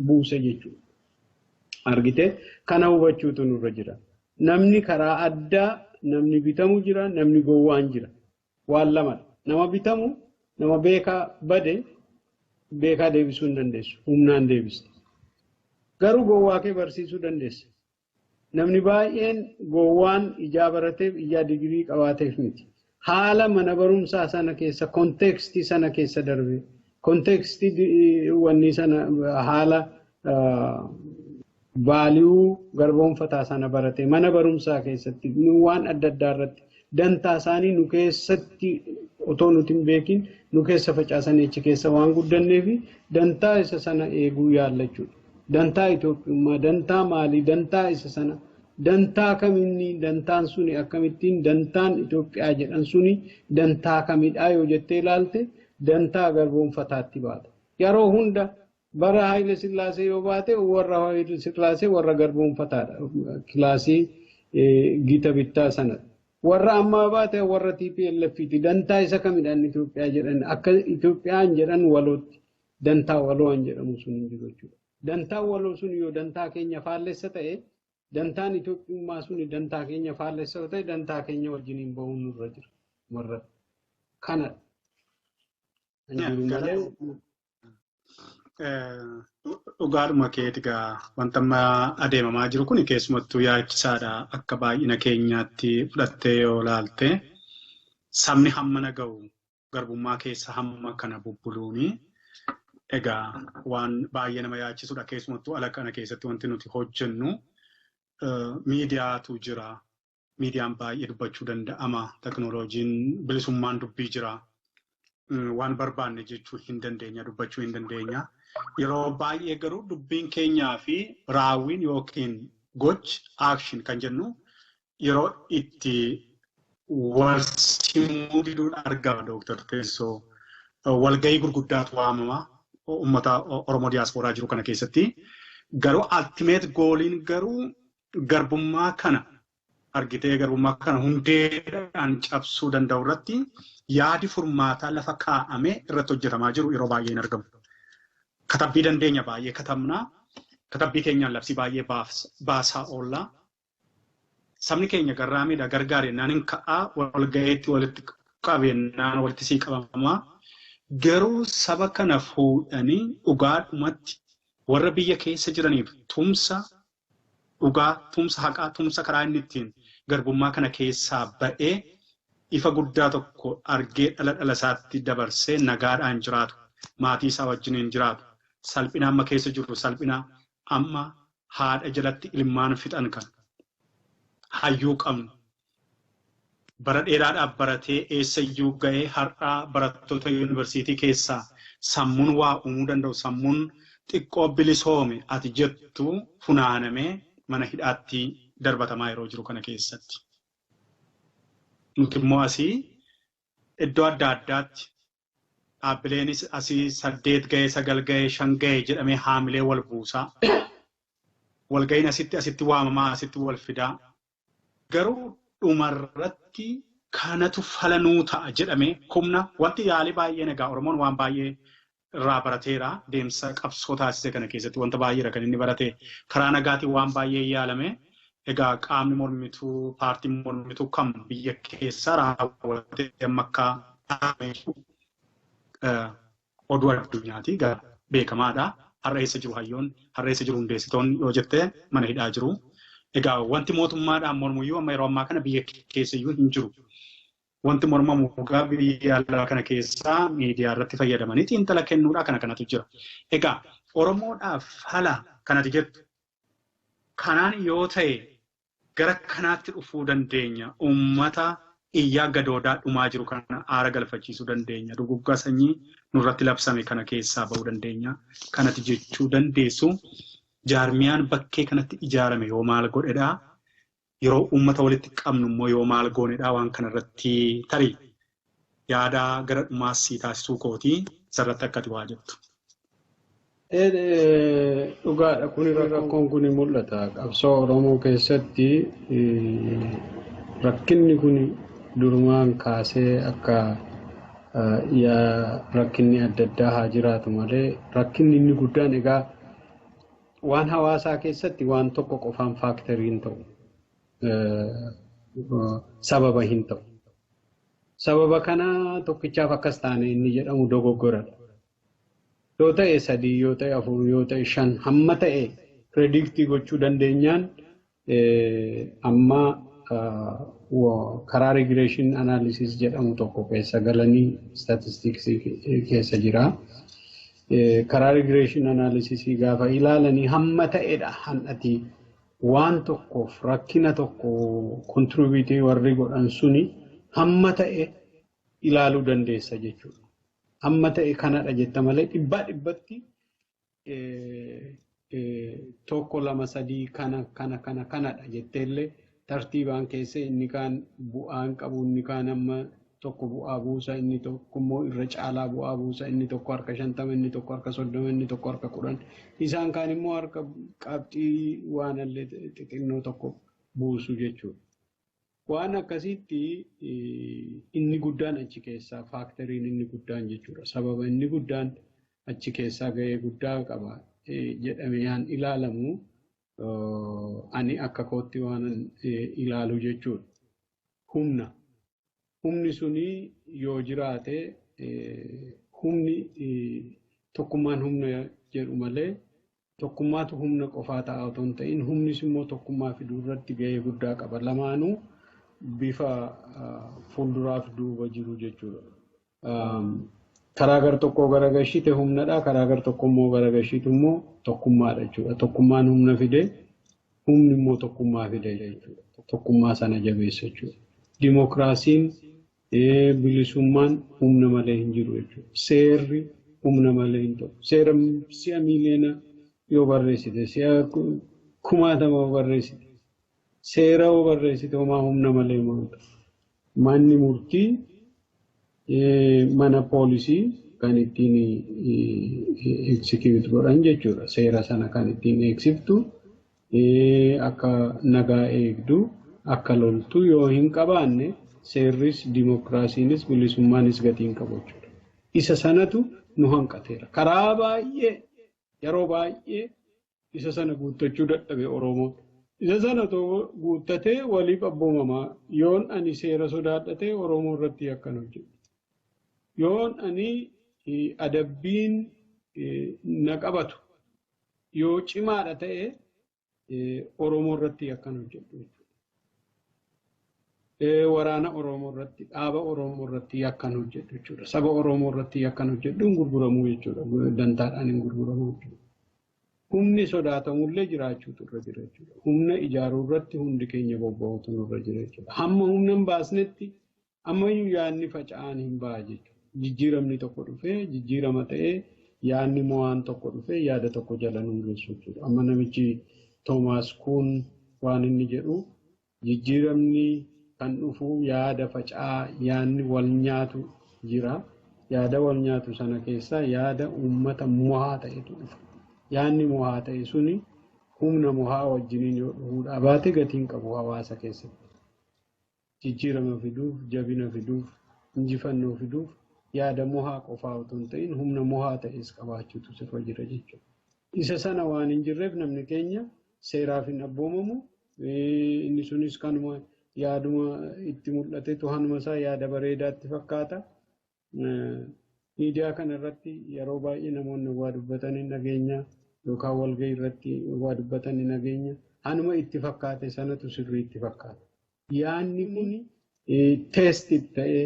buuse jechuudha. Argite kana hubachuutu nurra jira. Namni karaa addaa namni bitamu jira, namni gowwaan jira. Waan lamadha. Nama bitamu, nama beekaa bade beekaa deebisuu hin dandeessu. Humnaan deebista. Garuu gowwaa kee barsiisuu dandeessa. Namni baay'een gowwaan ijaa barateef ijaa digirii qabaateef miti. Haala mana barumsaa sana keessa, konteekstii sana keessa darbe, konteekstii wanni sana haala vaaliyuu garboomfataa sana barate mana barumsaa keessatti waan adda addaa irratti dantaa isaanii nu keessatti otoo nuti hin beekin nu keessa facaasanii achi keessa waan guddannee fi dantaa isa sana eeguu yaallachuudha. Dantaa Itoophiyummaa, dantaa maalii, dantaa isa sana Dantaa kaminni dantaan suni akkamittiin dantaan Itoophiyaa jedhan suni dantaa kamidhaa yoo jettee ilaalte, dantaa garboomfataatti baata. Yeroo hunda bara Haayile Sillaasee yoo baate, warra Haayile Sillaasee warra garboomfataadha. Kilaasii gita bittaa sanadha. Warra ammaa baate warra TPLFiti. Dantaa isa kamidhaan Itoophiyaa jedhan? Akka Itoophiyaan jedhan walootti dantaa waloo jedhamu sun hin jiru jechuudha. Dantaa waloo sun yoo dantaa keenya faallessa ta'e, dantaan Itoophiyummaa sun dantaa keenya faallessa yoo ta'e, dantaa keenya wajjiniin bahuun nurra jira. Warra kanadha. Jiru malee. Dhugaadhuma keeti egaa, wanta amma adeemamaa jiru kun keessumattuu yaachisaadha. Akka baay'ina keenyaatti fudhattee yoo ilaalte, sabni hammana ga'u garbummaa keessa hamma kana bubbuluuni egaa waan baay'ee nama yaachisudha. Keessumattuu ala kana keessatti wanti nuti hojjennu miidiyaatu jira. Miidiyaan baay'ee dubbachuu danda'ama. Teknooloojiin bilisummaan dubbii jira. Waan barbaanne jechuu hin dandeenya, dubbachuu hin dandeenya. Yeroo baay'ee garuu dubbiin keenyaa fi raawwiin yookiin gochi, action kan jennu, yeroo itti wal simuu diduun argama, Dooktar Teessoo. Walgahii gurguddaatu waamama uummata Oromoo diyaaspooraa jiru kana keessatti. Garuu ultimate goaliin garuu garbummaa kana argitee garbummaa kana hundeedhaan cabsuu danda'u irratti yaadi furmaataa lafa kaa'amee irratti hojjetamaa jiru yeroo baay'ee hin argamu. Katabbii dandeenya, baay'ee katabnaa. Katabbii keenyaan labsii baay'ee baasaa oollaa. Sabni keenya garraamiidha, gargaarennaan hin ka'aa, walgaheetti walitti qabennaan walitti sii qabamaa. Garuu saba kana fuudhanii dhugaadhumatti warra biyya keessa jiraniif tumsa dhugaa, tumsa haqaa, tumsa karaa inni ittiin garbummaa kana keessaa ba'ee ifa guddaa tokko argee dhala dhala isaatti dabarsee nagaadhaan jiraatu, maatii isaa wajjiniin jiraatu, salphina amma keessa jirru, salphina amma haadha jalatti ilmaan fixan kan hayyuu qabnu. Bara dheeraadhaaf baratee eessayyuu ga'ee har'aa barattoota yuunivarsiitii keessaa sammuun waa uumuu danda'u, sammuun xiqqoo bilisoome ati jettu funaanamee mana hidhaatti darbatamaa yeroo jiru kana keessatti. Nuti immoo asii iddoo adda addaatti dhaabbileenis asii saddeet ga'ee, sagal ga'ee, shan ga'ee jedhamee haamilee wal buusaa. Walga'iin asitti asitti waamamaa, asitti wal fidaa. Garuu dhumarratti kanatu falanuu ta'a jedhamee humna wanti yaalii baay'een, egaa Oromoon waan baay'ee irraa barateera. Deemsa qabsoo taasise kana keessatti wanta baay'eedha kan inni barate. Karaa nagaatiin waan baay'ee yaalame. Egaa qaamni mormituu, paartiin mormituu kam biyya keessa raawwatee amma akka oduu addunyaati beekamaadha. Har'a eessa jiru hayyoon, har'a eessa jiru hundeessitoonni yoo jettee, mana hidhaa jiru. Egaa wanti mootummaadhaan mormuyyuu amma yeroo ammaa kana biyya keessa iyyuu hin jiru. Wanti mormamu egaa biyya alaa kana keessaa miidiyaa irratti fayyadamanii xiinxala kennuudha, kana kanatu jira. Egaa Oromoodhaaf fala kanati jettu kanaan yoo ta'e gara kanaatti dhufuu dandeenya. Uummata iyyaa gadoodaa dhumaa jiru kana aara galfachiisuu dandeenya. Duguggaa sanyii nurratti labsame kana keessaa bahuu dandeenya. Kanati jechuu dandeessu. Jaarmiyaan bakkee kanatti ijaarame yoo maal godhedhaa? Yeroo uummata walitti qabnu immoo yoo maal goonedhaa? Waan kanarratti tarii yaada gara dhumaas taasisuu kootii isarratti akkati waa jettu. Dhugaadha, kun rakkoon kun mul'ata. Qabsoo Oromoo keessatti rakkinni kun durumaan kaasee akka rakkinni adda addaa haa jiraatu malee, rakkinni inni guddaan egaa waan hawaasaa keessatti waan tokko qofaan factorii hin ta'u. Sababa hin ta'u. Sababa kana tokkichaaf akkas taane inni jedhamu dogoggoradha. Yoo ta'e sadii, yoo ta'e afur, yoo ta'e shan, hamma ta'e predictii gochuu dandeenyaan amma karaa regression analysis jedhamu tokko keessa galanii statisticsii keessa jira. Karaa regression analysis gaafa ilaalanii hamma ta'edha handhati waan tokkoof rakkina tokko contributeii warri godhan suni hamma ta'e ilaaluu dandeessa jechuudha. Hamma ta'e kanadha jetta malee dhibbaa dhibbatti Tokko, lama, sadii, kana kana kana kanadha jetteellee tartiibaan keessa inni kaan bu'aan qabu, inni kaan amma tokko bu'aa buusa, inni tokko immoo irra caalaa bu'aa buusa, inni tokko harka 50, inni tokko harka 30, inni tokko harka 10, isaan kaan immoo harka qabxii waan illee xixinnoo tokko buusu jechuudha. Waan akkasiitti inni guddaan achi keessaa factoriin inni guddaan jechuudha. Sababa inni guddaan achi keessaa gahee guddaa qaba jedhamee yaan ilaalamu ani akka kootti waan ilaalu jechuudha. Humna. Humni suni yoo jiraate, humni tokkummaan humna jedhu malee tokkummaatu humna qofaa ta'a otoo hin ta'in, humnis immoo tokkummaa fiduu irratti gahee guddaa qaba. Lamaanuu bifa fuulduraaf duuba jiru jechuudha. Karaa gar tokkoo gara gashite humnadha. Karaa gar tokko immoo gara gashitu immoo tokkummaadha jechuudha. Tokkummaan humna fide, humni immoo tokkummaa fide jechuudha. Tokkummaa sana jabeessa jechuudha. Dimookiraasiin, bilisummaan humna malee hin jiru jechuudha. Seerri humna malee hin ta'u. Seera si'a miiliyoona yoo barreessite, si'a kumaatama yoo barreessite, seera yoo barreessite, homaa humna malee maal. Manni murtii, mana poolisii kan ittiin execute godhan jechuudha. Seera sana kan ittiin eegsiftu, akka nagaa eegdu, akka loltu yoo hin qabaanne, seerris, dimookiraasiinis, bilisummaanis gatii hin qabu jechuudha. Isa sanatu nu hanqateera. Karaa baay'ee, yeroo baay'ee isa sana guuttachuu dadhabe Oromoon. Isa sana guuttatee waliif abboomamaa, yoon ani seera sodaadhatee Oromoo irratti akkan hojjedhu. Yoon ani adabbiin na qabatu yoo cimaadha ta'e, Oromoo irratti akkan hojjedhu jechuudha. Waraana Oromoo irratti, dhaaba Oromoo irratti akkan hojjedhu jechuudha. Saba Oromoo irratti akkan hojjedhu hin gurguramuu jechuudha. Dantaadhaan hin gurguramuu jechuudha. Humni sodaatamullee jiraachuutu irra jira jechuudha. Humna ijaaruu irratti hundi keenya bobba'uutu nurra jira jechuudha. Hamma humna hin baasnetti ammayyuu yaadni faca'aan hin ba'a jechuudha. Jijjiiramni tokko dhufee, jijjiirama ta'ee, yaadni mo'aan tokko dhufee yaada tokko jala nu geessu jechuudha. Amma namichi Toomaas Kuun waan inni jedhu, jijjiiramni kan dhufu yaada faca'aa, yaadni wal nyaatu jira. Yaada wal nyaatu sana keessaa yaada uummata mo'aa ta'etu dhufa. Yaadni mo'aa ta'e suni humna mo'aa wajjiniin yoo dhufuudhaa baate, gatiin qabu hawaasa keessatti. Jijjiirama fiduuf, jabina fiduuf, injifannoo fiduuf yaada mo'aa qofaa otoo hin ta'in humna mo'aa ta'es qabaachuutu sirra jira jechuudha. Isa sana waan hin jirreef namni keenya seeraaf hin abboomamu. Inni sunis kanuma yaaduma itti mul'atetu hanuma isaa yaada bareedaatti fakkaata. Miidiyaa kana irratti yeroo baay'ee namoonni waa dubbatan hin dhageenya, yookaan walgahii irratti waa dubbatan hin dhageenya. Hanuma itti fakkaate sanatu sirrii itti fakkaata. Yaadni kun test ta'ee,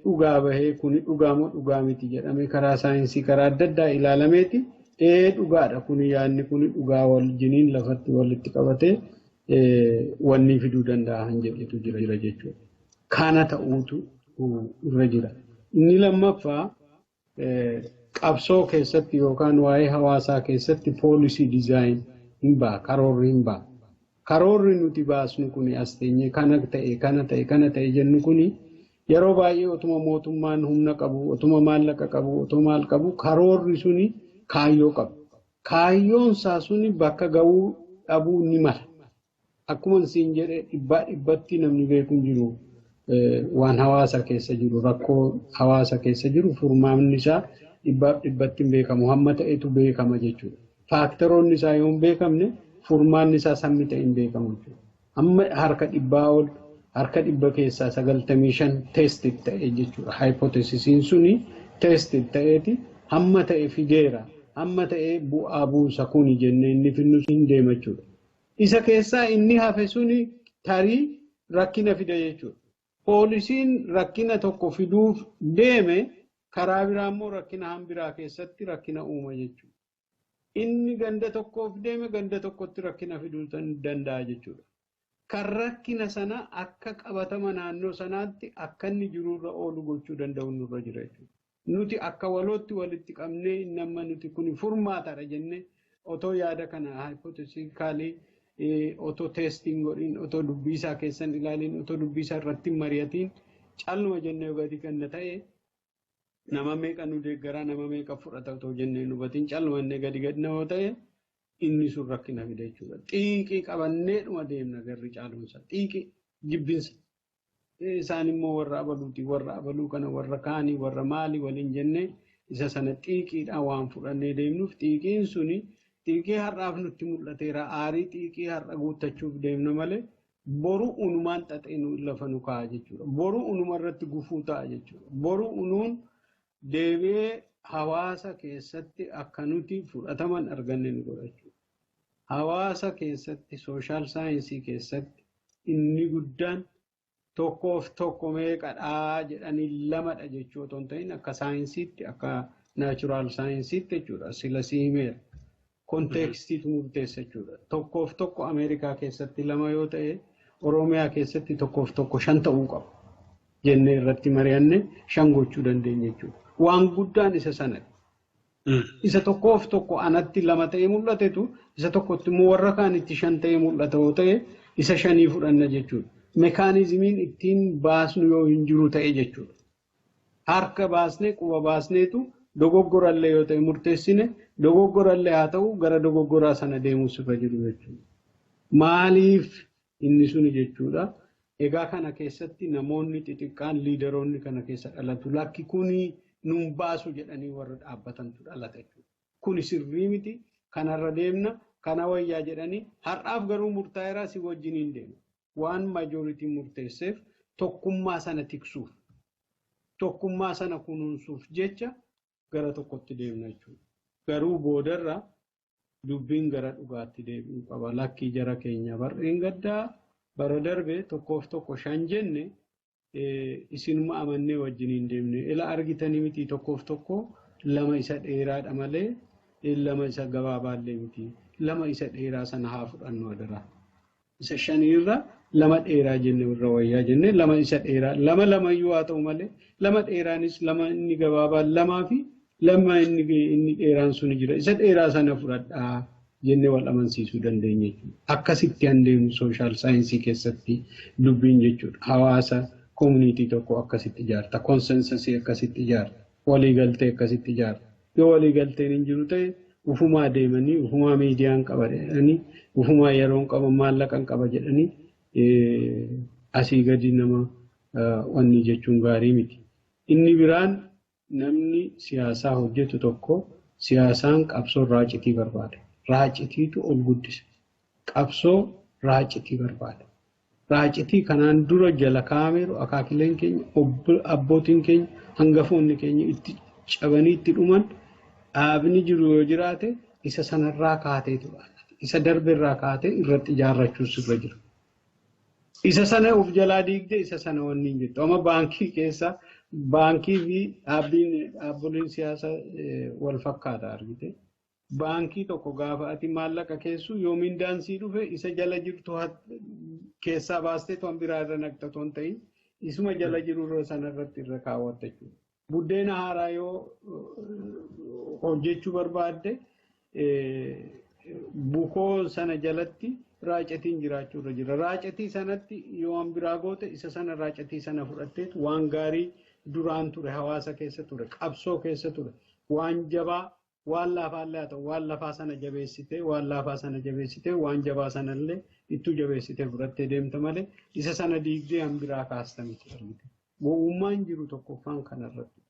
dhugaa bahee, kuni dhugaa moo dhugaa miti jedhamee karaa saayinsii, karaa adda addaa ilaalameeti. Ee, dhugaadha kuni, yaadni kuni dhugaa wajjiniin lafatti walitti qabatee wanni fiduu danda'a han jedhetu jira jechuudha. Kana ta'uutu irra jira. Inni lammaffaa, qabsoo keessatti yookaan waa'ee hawaasaa keessatti policy design hin ba'a, karoorri hin ba'a. Karoorri nuti baasnu kuni, as teenyee kana ta'e, kana ta'e, kana ta'e jennu kuni, yeroo baay'ee otuma mootummaan humna qabu, otuma maallaqa qabu, otuma maal qabu, karoorri suni kaayyoo qaba. Kaayyoon isaa suni bakka ga'uu dhabuu ni mala. Akkuma siin jedhe, dhibbaa dhibbatti namni beeku hin jiru. Waan hawaasa keessa jiru, rakkoo hawaasa keessa jiru furmaanni isaa dhibbaaf dhibbatti hin beekamu. Hamma ta'etu beekama jechuudha. Factoroonni isaa yoo hin beekamne, furmaanni isaa sammi ta'e hin beekamu jechuudha. Hamma harka 100 ol, harka 100 keessaa 95 test ta'e jechuudha. Hypothesisiin suni test ta'eeti hamma ta'e fideera. Hamma ta'e bu'aa buusa kuni jennee inni finnu hin deema jechuudha. Isa keessaa inni hafe suni tarii rakkina fida jechuudha. Policyn rakkina tokko fiduuf deeme karaa biraa immoo rakkina hambiraa keessatti rakkina uuma jechuudha. Inni ganda tokkoof deeme ganda tokkotti rakkina fiduu danda'a jechuudha. Kan rakkina sana akka qabatama naannoo sanaatti akka inni jirurra oolu gochuu danda'u nurra jira jechuudha. Nuti akka walootti walitti qabnee inni amma nuti kun furmaataadha jennee Otoo yaada kana hypothetically otoo testing godhin, otoo dubbii isaa keessan ilaalin, otoo dubbii isaa irratti mari'atiin calluma jennee gadi ganna ta'e, nama meeqa nu deeggaraa, nama meeqa fudhata otoo jennee nu hubatiin calluma jennee gadi gadna yoo ta'e, inni sun rakkina fida jechuudha. Xiiqii qabannee dhuma deemna garri caalumsa. Xiiqii jibbinsa. Isaan immoo warra abaluuti, warra abaluu kana, warra kaanii, warra maalii waliin jennee isa sana xiiqiidhaan waan fudhannee deemnuuf, xiiqiin suni xiiqii har'aaf nutti mul'ateera. Aarii xiiqii har'a guuttachuuf deemna malee boru unumaan xaxee nu lafa nu kaa'a jechuudha. Boru unuma irratti gufuu ta'a jechuudha. Boru unuun deebi'ee hawaasa keessatti akka nuti fudhataman arganne nu godha jechuudha. Hawaasa keessatti, social science keessatti inni guddaan tokkoof tokko meeqadhaa jedhanii lamadha jechuu otoo hin ta'in, akka saayinsiitti, akka natural scienceitti jechuudha. Sila si himeera. Contextiitu murteessa jechuudha. Tokkoof tokko Ameerikaa keessatti lama yoo ta'e, Oromiyaa keessatti tokkoof tokko shan ta'uu qaba jennee irratti mari'anne shan gochuu dandeenya jechuudha. Waan guddaan isa sanadha. Isa tokkoof tokko anatti lama ta'ee mul'atetu isa tokkotti immoo warra kaanitti shan ta'ee mul'ata yoo ta'e, isa shanii fudhanna jechuudha. Mechanismiin ittiin baasnu yoo hin jiru ta'e jechuudha. Harka baasnee, quba baasneetu dogoggorallee yoo ta'e murteessine, dogoggorallee haa ta'u, gara dogoggoraa sana deemuu sirra jiru jechuudha. Maaliif inni suni jechuudha. Egaa kana keessatti namoonni xixiqqaan, leaderoonni kana keessa dhalatu. Lakki, kuni nun baasu jedhanii warra dhaabbatantu dhalata jechuudha. Kuni sirrii miti, kanarra deemna, kana wayyaa jedhanii har'aaf garuu murtaa'eeraa si wajjin hin deemu. Waan majorityn murteesseef tokkummaa sana tiksuuf, tokkummaa sana kunuunsuuf jecha gara tokkotti deemna jechuudha. Garuu boodarra dubbiin gara dhugaatti deebi'uu qaba. Lakkii jara keenya, barreen gaddaa bara darbe tokkoof tokko shan jenne, isinuma amannee wajjin hin deemne. Ila argitanii miti, tokkoof tokko lama isa dheeraadha malee lama isa gabaabaallee miti. Lama isa dheeraa sana haa fudhannu adaraa. Isa shaniirra lama dheeraa jenne irra wayyaa jenne, lama isa dheeraa, lama lamayyuu haa ta'u malee, lama dheeraanis lama inni gabaabaan lamaa fi lama inni dheeraan suni jira. Isa dheeraa sana fudhadhaa jennee wal amansiisuu dandeenya jechuudha. Akkasitti an deemu social science keessatti dubbiin jechuudha. Hawaasa, community tokko akkasitti ijaarta. Consensusii akkasitti ijaarta. Waliigaltee akkasitti ijaarta. Yoo waliigalteen hin jiru ta'e, ufumaa deemanii, ufumaa miidiyaan qaba jedhanii, ufumaa yeroon qaba, maallaqan qaba jedhanii asii gadi nama wanni jechuun gaarii miti. Inni biraan, namni siyaasaa hojjetu tokko siyaasaan qabsoo raacitii barbaada. Raacitiitu ol guddisa. Qabsoo raacitii barbaada. Raacitii kanaan dura jala kaa'ameeru, akaakileen keenya, abbootiin keenya, hangafoonni keenya itti cabanii itti dhuman, dhaabni jiru yoo jiraate, isa sanarraa kaateetu isa darbeerraa kaatee irratti ijaarrachuu sirra jira. Isa sana of jalaa diigde isa sana wanni hin jettu. Amma baankii keessa, baankii fi dhaabbiin, dhaabboleen siyaasaa wal fakkaata argite. Baankii tokko gaafa ati maallaqa keessu, yoo mindaan sii dhufe, isa jala jirtu keessaa baastee toon biraa irra naqxa otoo hin ta'in, isuma jala jiru irra sana irratti irra kaawwatta jechuudha. Buddeena haaraa yoo hojjechuu barbaadde, bukoo sana jalatti raacatiin jiraachuu irra jira. Raacatii sanatti yoo waan biraa goote, isa sana raacatii sana fudhatteetu waan gaarii duraan ture, hawaasa keessa ture, qabsoo keessa ture, waan jabaa, waan laafaallee haa ta'u, waan lafaa sana jabeessitee, waan laafaa sana jabeessitee, waan jabaa sanallee ittuu jabeessitee fudhattee deemta malee isa sana diigdee han biraa kaasta miti argite. Gowwummaan jiru tokkoffaan kanarratti.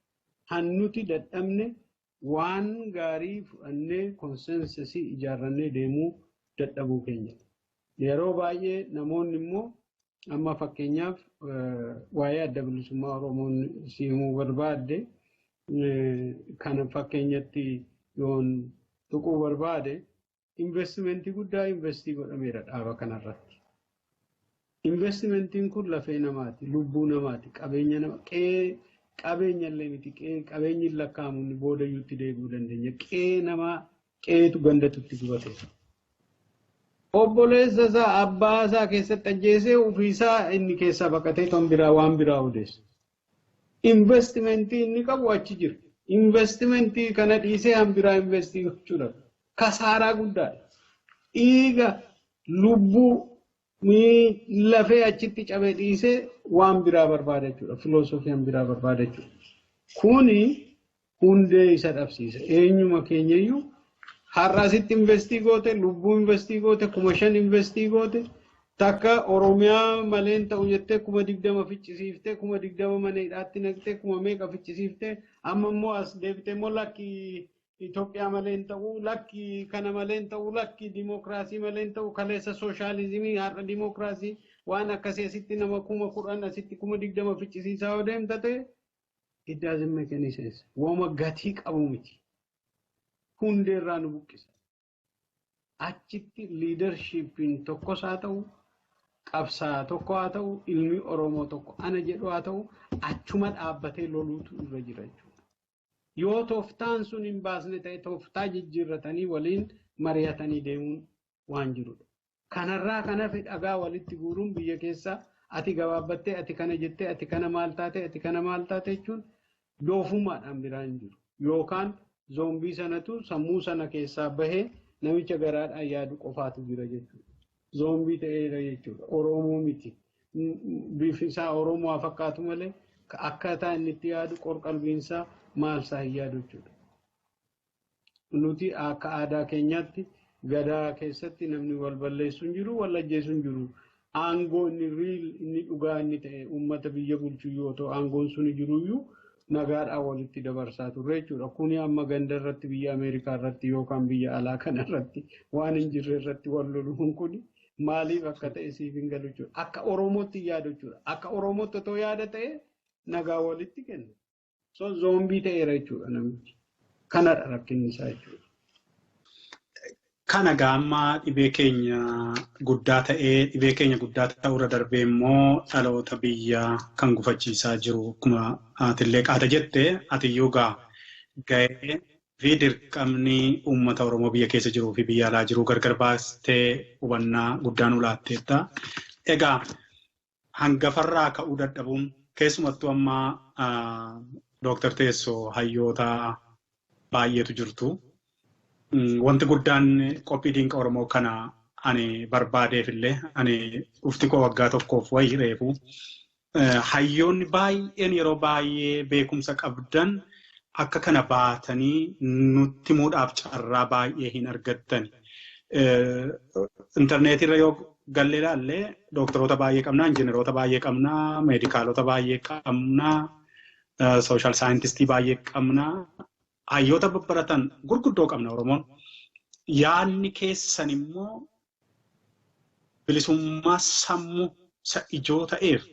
Hannuti dadhabne waan gaarii fudhannee consensusii ijaarrannee deemuu dadhabuu keenya. Yeroo baay'ee namoonni immoo, amma fakkeenyaaf waa'ee Adda Bilisummaa Oromoon si himuu barbaadde, kana fakkeenyatti yoon tuquu barbaade, investmentii guddaa invest godhameera dhaaba kanarratti. Investmentiin kun lafee namaati, lubbuu namaati, qabeenya nama, qe'ee, qabeenya illee miti, qe'ee qabeenyi hin lakkaa'amu, inni boodayyuutti deebi'uu dandeenya. Qe'ee namaa, qe'eetu gandatutti gubate. Obboleessa isaa, abbaa isaa keessatti ajjeesee, ofiisaa inni keessaa baqatee ton biraa waan biraa odeessa. Investmentii inni qabu achi jira. Investmentii kana dhiisee han biraa invest gochuudha. Kasaaraa guddaadha. Dhiiga lubbuu lafee achitti cabee dhiisee waan biraa barbaada jechuudha. Filoosofiyaan biraa barbaada jechuudha. Kuni hundee isa dhabsiisa. Eenyuma keenyayyuu har'a asitti invest goote, lubbuu invest goote, 5,000 invest goote, takka Oromiyaa maleen ta'u jettee 20,000 ficcisiiftee, 20,000 mana hidhaatti naqxee, kuma meeqa ficcisiiftee, amma immoo as deebitee immoo lakki Itoophiyaa maleen ta'u, lakki kana maleen ta'u, lakki dimookiraasii maleen ta'u, kaleessa sooshaalizimii, har'a dimookiraasii, waan akkasii asitti nama 10,000, asitti 20,000 ficcisiisaa yoo deemta ta'e, it doesn't make any sense. Wooma gatii qabu miti. Hundeerraa nu buqqisa. Achitti leadershipiin tokkos haa ta'u, qabsaa tokko haa ta'u, ilmi Oromoo tokko ana jedhu haa ta'u, achuma dhaabbatee loluutu irra jira jechuudha. Yoo tooftaan sun hin baasne ta'e, tooftaa jijjiirratanii waliin mari'atanii deemuun waan jirudha. Kanarraa kan hafe dhagaa walitti guuruun biyya keessaa ati gabaabbattee, ati kana jettee, ati kana maal taate, ati kana maal taate jechuun doofummaadhaan biraa hin jiru. Yookaan zombie sanatu sammuu sana keessaa bahee namicha garaadhaan yaadu qofaatu jira jechuudha. Zombie ta'eera jechuudha. Oromoo miti. Bifi isaa Oromoo haa fakkaatu malee akkaataa inni itti yaadu, qorqalbiinsaa maal isaa hin yaadu jechuudha. Nuti akka aadaa keenyaatti gadaa keessatti namni wal balleessu hin jiru, wal ajjeesu hin jiru. Aangoo inni real, inni dhugaa inni ta'e uummata biyya bulchu yoo ta'u, aangoon sun jiruyyuu nagaadhaan walitti dabarsaa turre jechuudha. Kuni amma ganda irratti, biyya Ameerikaa irratti yookaan biyya alaa kana irratti waan hin jirre irratti wal loluun kuni maaliif akka ta'e siif hin galu jechuudha. Akka Oromootti yaadu jechuudha. Akka Oromootti otoo yaada ta'e nagaa walitti kenna. So zombie ta'eera jechuudha namichi. Kanadha rakkinni isaa jechuudha. Kana gaamma dhibee keenya guddaa ta'ee, dhibee keenya guddaa ta'urra darbee immoo dhaloota biyyaa kan gufachiisaa jiru, akkuma atillee qaata jette, atiyyuu gaa ga'ee fi dirqamni uummata Oromoo biyya keessa jiruu fi biyya alaa jiru gargar baastee hubannaa guddaa nu laatteetta. Egaa hangafarraa ka'uu dadhabuun keessumattuu amma Dooktar Teessoo hayyoota baay'eetu jirtu. Wanti guddaan qophii Dinqa Oromoo kana ani barbaadeef illee, ani dhufti koo waggaa tokkoof wayii reefu, hayyoonni baay'een yeroo baay'ee beekumsa qabdan akka kana baatanii nutti himuudhaaf carraa baay'ee hin argattani. Intarneetirra yoo gallee ilaalle dooktoroota baay'ee qabnaa, injineroota baay'ee qabnaa, meedikaalota baay'ee qabnaa, social scientistii baay'ee qabnaa, hayyoota babbaratan gurguddoo qabna Oromoon. Yaadni keessan immoo bilisummaa sammuu isa ijoo ta'eef,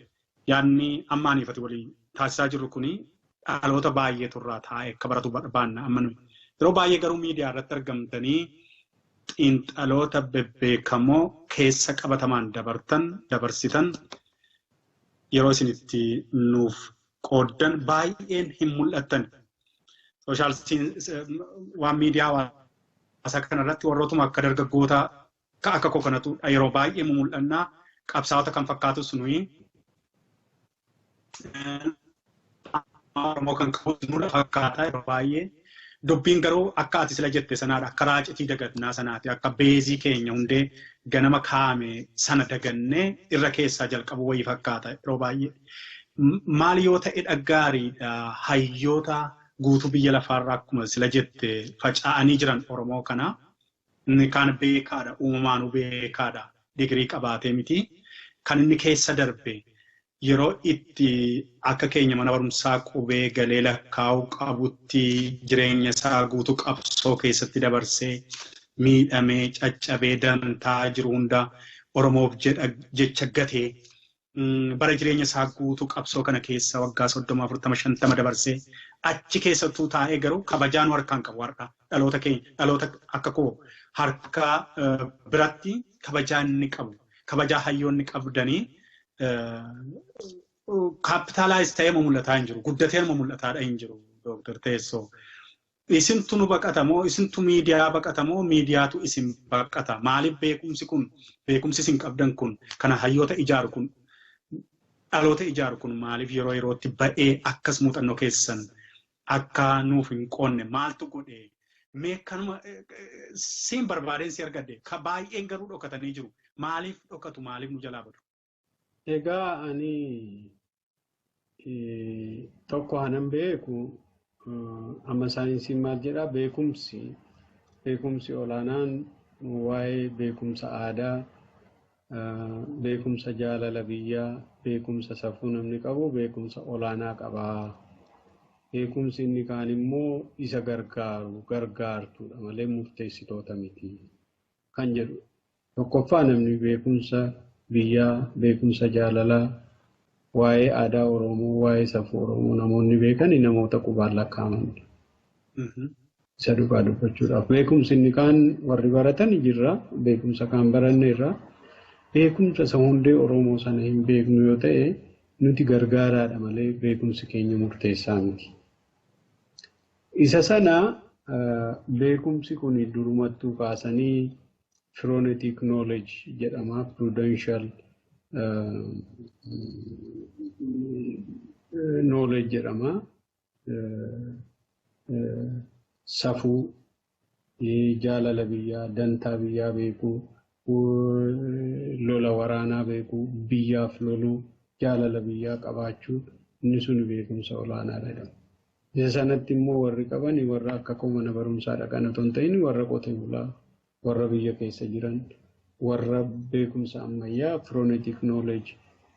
yaadni amma aniifati walii taasisaa jirru kuni dhaloota baay'eetu irraa taa'ee akka baratu barbaanna amma nuyi. Yeroo baay'ee garuu miidiyaa irratti argamtanii xiinxaloota bebbeekamoo keessa qabatamaan dabartan dabarsitan yeroo isin itti nuuf qooddan baay'een hin mul'attan. Social waan miidiyaa hawaasaa kanarratti warrootuma akka dargaggoota akka koo kanatu yeroo baay'ee mul'annaa, qabsaa'ota kan fakkaatus nuyi. Oromoo kan qabu nudha fakkaata yeroo baay'ee. Dubbiin garuu akka ati sila jette sanaadha. Akka raacitii dagatnaa sanaati. Akka base keenya hundee ganama kaa'ame sana dagannee irra keessaa jalqabu wayii fakkaata yeroo baay'ee. Maal yoo ta'e dhaggaariidha hayyoota guutuu biyya lafaarraa akkuma sila jette faca'anii jiran Oromoo kana. Inni kaan beekaadha, uumamaanuu beekaadha, digirii qabaatee miti. Kan inni keessa darbe yeroo itti akka keenya mana barumsaa qubee galee lakkaa'uu qabutti jireenya isaa guutuu qabsoo keessatti dabarsee, miidhamee, caccabee, dantaa jiru hunda Oromoof jecha gatee, bara jireenya isaa guutuu qabsoo kana keessa waggaa 30, 40, 50 dabarsee achi keessattuu taa'ee garuu kabajaan harkaan qabu, har'a dhaloota keenya, dhaloota akka koo harka biratti kabajaa inni qabu, kabajaa hayyoonni qabdanii capitalize ta'ee mul'ataa hin jiru, guddatee mul'ataadha hin jiru, Dooktar Teessoo. Isintu nu baqatamoo, isintu miidiyaa baqatamoo, miidiyaatu isin baqata? Maaliif beekumsi kun, beekumsi isin qabdan kun, kana hayyoota ijaaru kun, dhaloota ijaaru kun maaliif yeroo yerootti ba'ee akkas muuxannoo keessan akka nuuf hin qoonne maaltu godhe? Mee kanuma siin barbaadeen si argadde ka baay'een garuu dhokatanii jiru. Maaliif dhokatu, maaliif nu jalaa badu? Egaa ani tokko hanan beeku, amma saayinsiin maal jedhaa, beekumsi olaanaan waa'ee beekumsa aadaa, beekumsa jaalala biyyaa, beekumsa safuu namni qabu beekumsa olaanaa qabaa. Beekumsi inni kaan immoo isa gargaaru gargaartuudha malee murteessitoota miti kan jedhu. Tokkoffaa namni beekumsa biyyaa, beekumsa jaalalaa, waa'ee aadaa Oromoo, waa'ee safuu Oromoo namoonni beekan namoota qubaan lakkaa'amanidha. Isa dhugaa dubbachuudhaaf. Beekumsi inni kaan warri baratan jirra. Beekumsa kaan baranne irra. Beekumsa isa hundee Oromoo sana hin beeknu yoo ta'e nuti gargaaraadha malee beekumsi keenya murteessaa miti. Isa sana beekumsi kun durumattuu kaasanii phronetic knowledge jedhama. Prudential knowledge jedhama. Safuu, jaalala biyyaa, dantaa biyyaa beekuu, lola waraanaa beekuu, biyyaaf loluu, jaalala biyyaa qabaachuu, inni sun beekumsa olaanaadha jedhama. Isa sanatti immoo warri qaban warra akka koo mana barumsaa dhaqan otoo hin ta'in warra qotee bulaa, warra biyya keessa jiran, warra beekumsa ammayyaa phronetic knowledge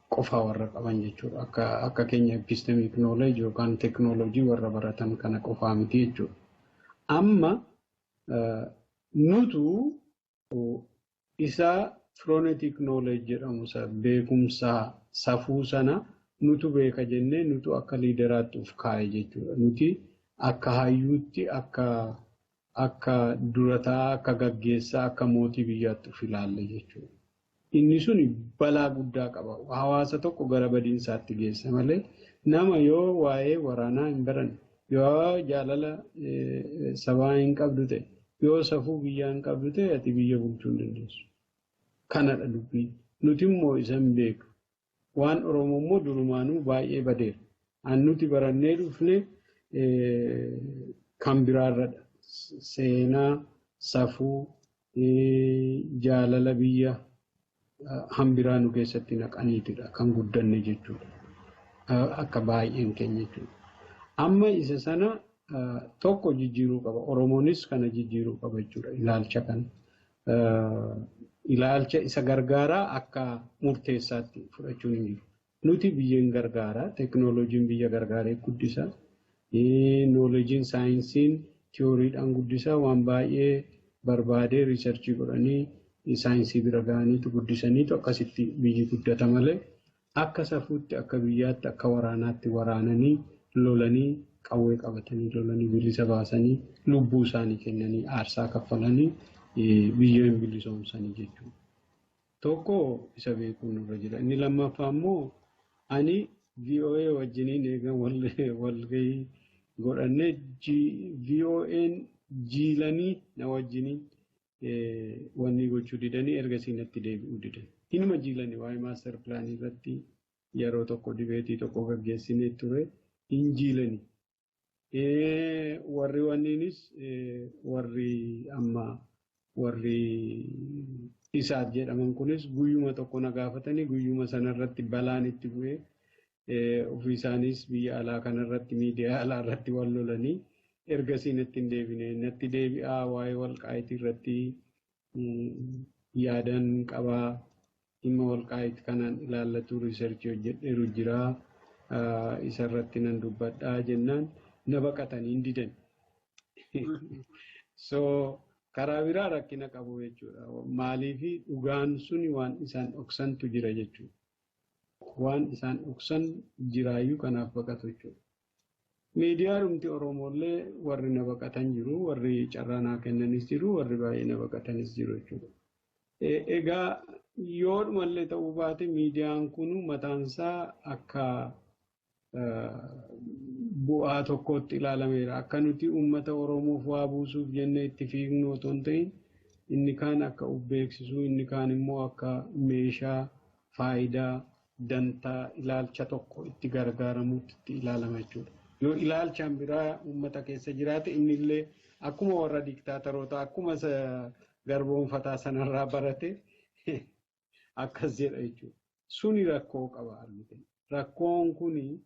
qofaa warra qaban jechuudha. Akka keenya epistemic knowledge yookaan teknoolojii warra baratan kana qofaa miti jechuudha. Amma nutu isa phronetic knowledge jedhamu beekumsa safuu sana nutu beeka jennee nutu akka liideraatti of kaa'e jechuudha. Nuti akka hayyuutti, akka durataa, akka gaggeessaa, akka mootii biyyaatti of ilaalle jechuudha. Inni sun balaa guddaa qaba. Hawaasa tokko gara badiinsaatti geessa malee nama yoo waa'ee waraanaa hin baranne, yoo jaalala sabaa hin qabdu ta'e, yoo safuu biyyaa hin qabdu ta'e ati biyya bulchuu hin dandeessu. Kanadha dubbiin. Nuti immoo isa hin beeku. Waan Oromoo immoo durumaanuu baay'ee badeera. An nuti barannee dhufne kan biraarradha. Seenaa, safuu, jaalala biyya hambiraa nu keessatti naqaniitidha kan guddanne jechuudha. Akka baay'een keenya jechuudha. Amma isa sana tokko jijjiiruu qaba. Oromoonis kana jijjiiruu qaba jechuudha. Ilaalcha kana. Ilaalcha isa gargaaraa akka murteessaatti fudhachuun hin jiru. Nuti biyya hin gargaaraa. Teknooloojiin biyya gargaaree guddisa. Nooloojiin saayinsiin tiyooriidhaan guddisa. Waan baay'ee barbaadee riisarchii godhanii saayinsii bira ga'aniitu guddisaniitu akkasitti biyyi guddata malee akka safuutti, akka biyyaatti, akka waraanaatti waraananii lolanii qawwee qabatanii lolanii bilisa baasanii lubbuu isaanii kennanii aarsaa kaffalanii biyya hin bilisoomsanii jechuudha. Tokko isa beekuun nurra jira. Inni lammaffaa immoo ani VOA wajjiniin eegan walgahii godhannee VOA'n jiilanii na wajjiniin wanni gochuu didanii ergasii natti deebi'uu didan. Inuma jiilanii waa'ee maaster pilaanii irratti yeroo tokko dibeetii tokko gaggeessinee ture hin jiilanii. Warri wanniinis warri amma warri isaaf jedhaman kunis guyyuma tokko na gaafatanii guyyuma sanarratti balaan itti bu'ee ofii isaanis biyya alaa kanarratti miidiyaa alaa irratti wal lolanii ergasii natti hin deebine. Natti deebi'aa waa'ee walqaayitii irratti yaadan qabaa, dhimma walqaayitii kanaan ilaallatu riisarchii hojjedheeru jira, isarratti nan dubbadhaa jennaan na baqatanii hin didan. So karaa biraa rakkina qabu jechuudha. Maaliif dhugaan suni waan isaan dhoksantu jira jechuudha. Waan isaan dhoksan jiraayyuu kanaaf baqatu jechuudha. Miidiyaa dhumti Oromollee warri na baqatan jiru, warri carraa naa kennanis jiru, warri baay'ee na baqatanis jiru jechuudha. Egaa yoo dhumallee ta'uu baate miidiyaan kun mataansaa akka bu'aa tokkootti ilaalameera. Akka nuti uummata Oromoof waa buusuuf jennee itti fiignu otoo hin ta'in inni kaan akka of beeksisuu, inni kaan immoo akka meeshaa faayidaa dantaa ilaalcha tokko itti gargaaramuutti itti ilaalama jechuudha. Yoo ilaalchaan biraa uummata keessa jiraate innillee Akkuma warra diktaatoroota, akkuma garboonfataa sanarraa barate akkas jedha jechuudha. Suni rakkoo qaba argite. Rakkoon kuni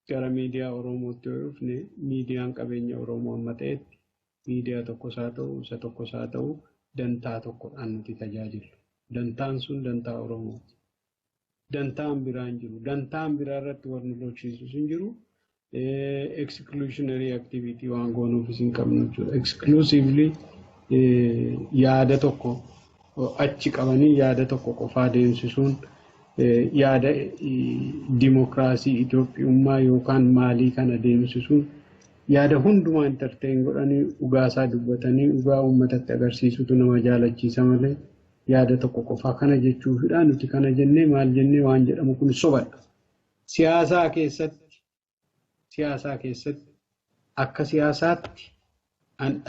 gara miidiyaa Oromootti yoo dhufne, miidiyaan qabeenya Oromoo amma ta'etti miidiyaa tokkos haa ta'u, isa tokkos haa ta'u, dantaa tokkodhaan nuti tajaajilu. Dantaan sun dantaa Oromooti. Dantaan biraa hin jiru. Dantaan biraa irratti warri lolchiisus hin jiru. Exclusionary activity waan goonuufis hin qabnu jechuudha. Exclusively yaada tokko achi qabanii yaada tokko qofaa deemsisuun, yaada dimokiraasii Itoophiyummaa yookaan maalii kana deemsisuun, yaada hundumaa entertain godhanii, dhugaasaa dubbatanii dhugaa uummatatti agarsiisutu nama jaalachiisa malee, yaada tokko qofaa kana jechuufidha, nuti kana jennee maal jennee waan jedhamu kun sobadha. Siyaasaa keessatti akka siyaasaatti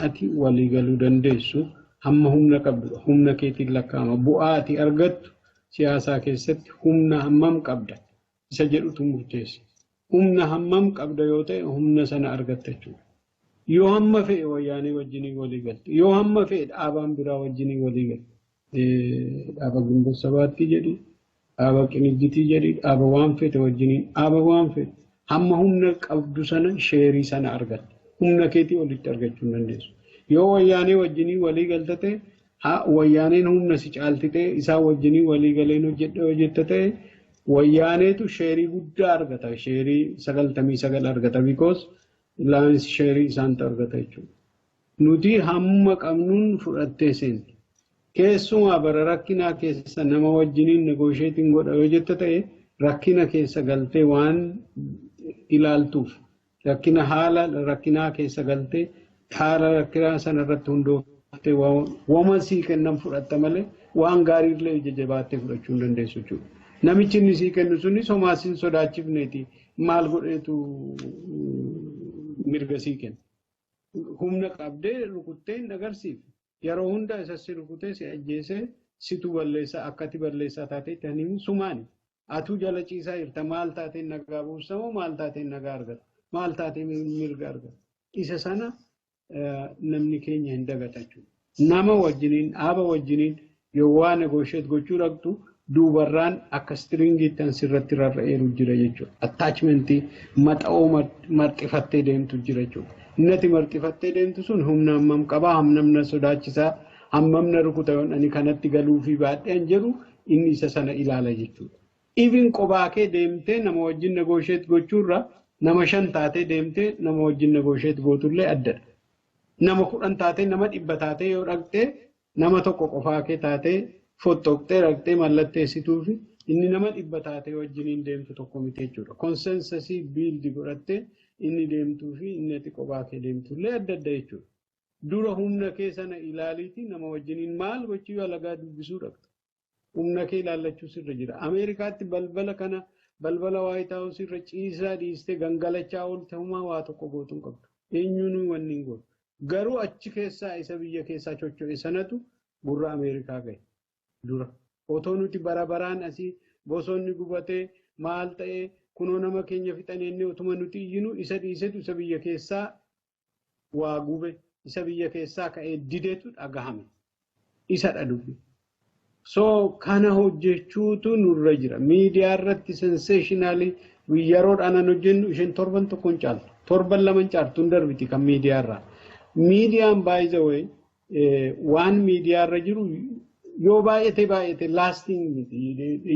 ati walii galuu dandeessu hamma humna qabdudha. Humna keetiin lakkaa'ama. Bu'aa ati argattu siyaasaa keessatti humna hammam qabda isa jedhutu murteessa. Humna hammam qabda yoo ta'e, humna sana argatta jechuudha. Yoo hamma fe'e Wayyaanee wajjinii walii galte, yoo hamma fe'e dhaabaan biraa wajjinii walii galte, dhaaba Ginboot Sabaatti jedhi, dhaaba Qinijjitii jedhi, dhaaba waan feete wajjiniin, dhaaba waan feete, hamma humna qabdu sana share sana argatta. Humna keetii olitti argachuu hin dandeessu. Yoo Wayyaanee wajjinii walii galta ta'e, Wayyaaneen humna si caalti ta'e, isaan wajjinii walii galeen hojjedha hojjetta ta'e, Wayyaaneetu share guddaa argata. Share 99 argata, because lion's share isaantu argata jechuudha. Nuti hamma qabnuun fudhattee seenti. Keessumaa bara rakkinaa keessa nama wajjiniin negotiating godha yoo jette ta'e, rakkina keessa galtee waan ilaaltuuf, rakkina haala rakkinaa keessa galtee haala rakkinaa sana irratti hundooftee wama sii kennan fudhatta malee, waan gaariillee ija jabaattee fudhachuu hin dandeessu jechuudha. Namichi inni sii kennu sunis homaa siin sodaachifneeti, maal godheetu mirga sii kenna? Humna qabdee rukuttee hin agarsiifne. Yeroo hunda isa si rukutee si ajjeesee situ balleessaa, akkati balleessaa taatee itti himu sumaani. Atuu jala ciisaa jirta, maal taateen nagaa buusamoo, maal taateen nagaa argata, maal taateen mirga argata? Isa sana namni keenya hin dagata jechuudha. Nama wajjiniin, dhaaba wajjiniin yoo waa negotiate gochuu dhaqxu, duubarraan akka stringiitti an sirratti rarra'eeru jira jechuudha. Attachmentii maxa'oo marxifattee deemtu jira jechuudha. Innati marxifattee deemtu sun humna hammam qabaa, hammam na sodaachisaa, hammam na rukuta yoon ani kanatti galuu fi baadheen jedhu, inni isa sana ilaala jechuudha. Even qobaa kee deemtee nama wajjin negotiate gochuurra, nama shan taatee deemtee nama wajjin negotiate gootullee addadha. Nama 10 taatee, nama 100 taatee yoo dhaqxee, nama tokko qofaa kee taatee fottoqxee dhaqxee mallatteessituu fi inni nama 100 taatee wajjiniin deemtu tokko miti jechuudha. Consensusii build godhattee inni deemtuu fi inni ati qophaa kee deemtullee adda adda jechuudha. Dura humna kee sana ilaaliitii nama wajjiniin maal gochuu alagaa dubbisuu dhaqxa. Humna kee ilaallachuu sirra jira. Ameerikaatti balbala kana, balbala White House irra ciisaa dhiistee gangalachaa oolte, humaa waa tokko gootuu hin qabdu. Eenyuun wanni hin gootu. Garuu achi keessaa isa biyya keessaa chocho'e sanatu gurra Ameerikaa gahe dura. Otoo nuti bara baraan asii bosonni gubatee maal ta'ee, kunoo nama keenya fixanii inni otuma nuti iyyinu, isa dhiisetu isa biyya keessaa waa gube, isa biyya keessaa ka'ee didetu dhagahame. Isadha dubbi. So kana hojjechuutu nurra jira. Miidiyaa irratti sensationally yeroodhaan an hojjennu isheen torban tokko hin caaltu. Torban 2 hin caaltu, hin darbiti kan miidiyaa irraa. Miidiyaan, by the way, waan miidiyaa irra jiru yoo baay'ate baay'ate lasting miti,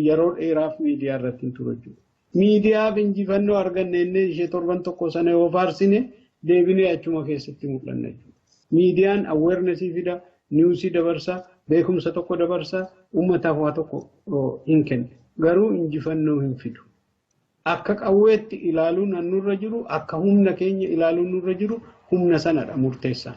yeroo dheeraaf miidiyaa irratti hin turu jechuudha. Miidiyaaf injifannoo arganne inni ishee torban tokko sana yoo faarsine, deebinee achuma keessatti mul'anna jechuudha. Miidiyaan awarenessii fida, newsii dabarsa, beekumsa tokko dabarsa, uummataaf waa tokko hin kennu. Garuu injifannoo hin fidu. Akka qawweetti ilaaluun nurra jiru, akka humna keenya ilaaluun nurra jiru, humna sanadha murteessaan.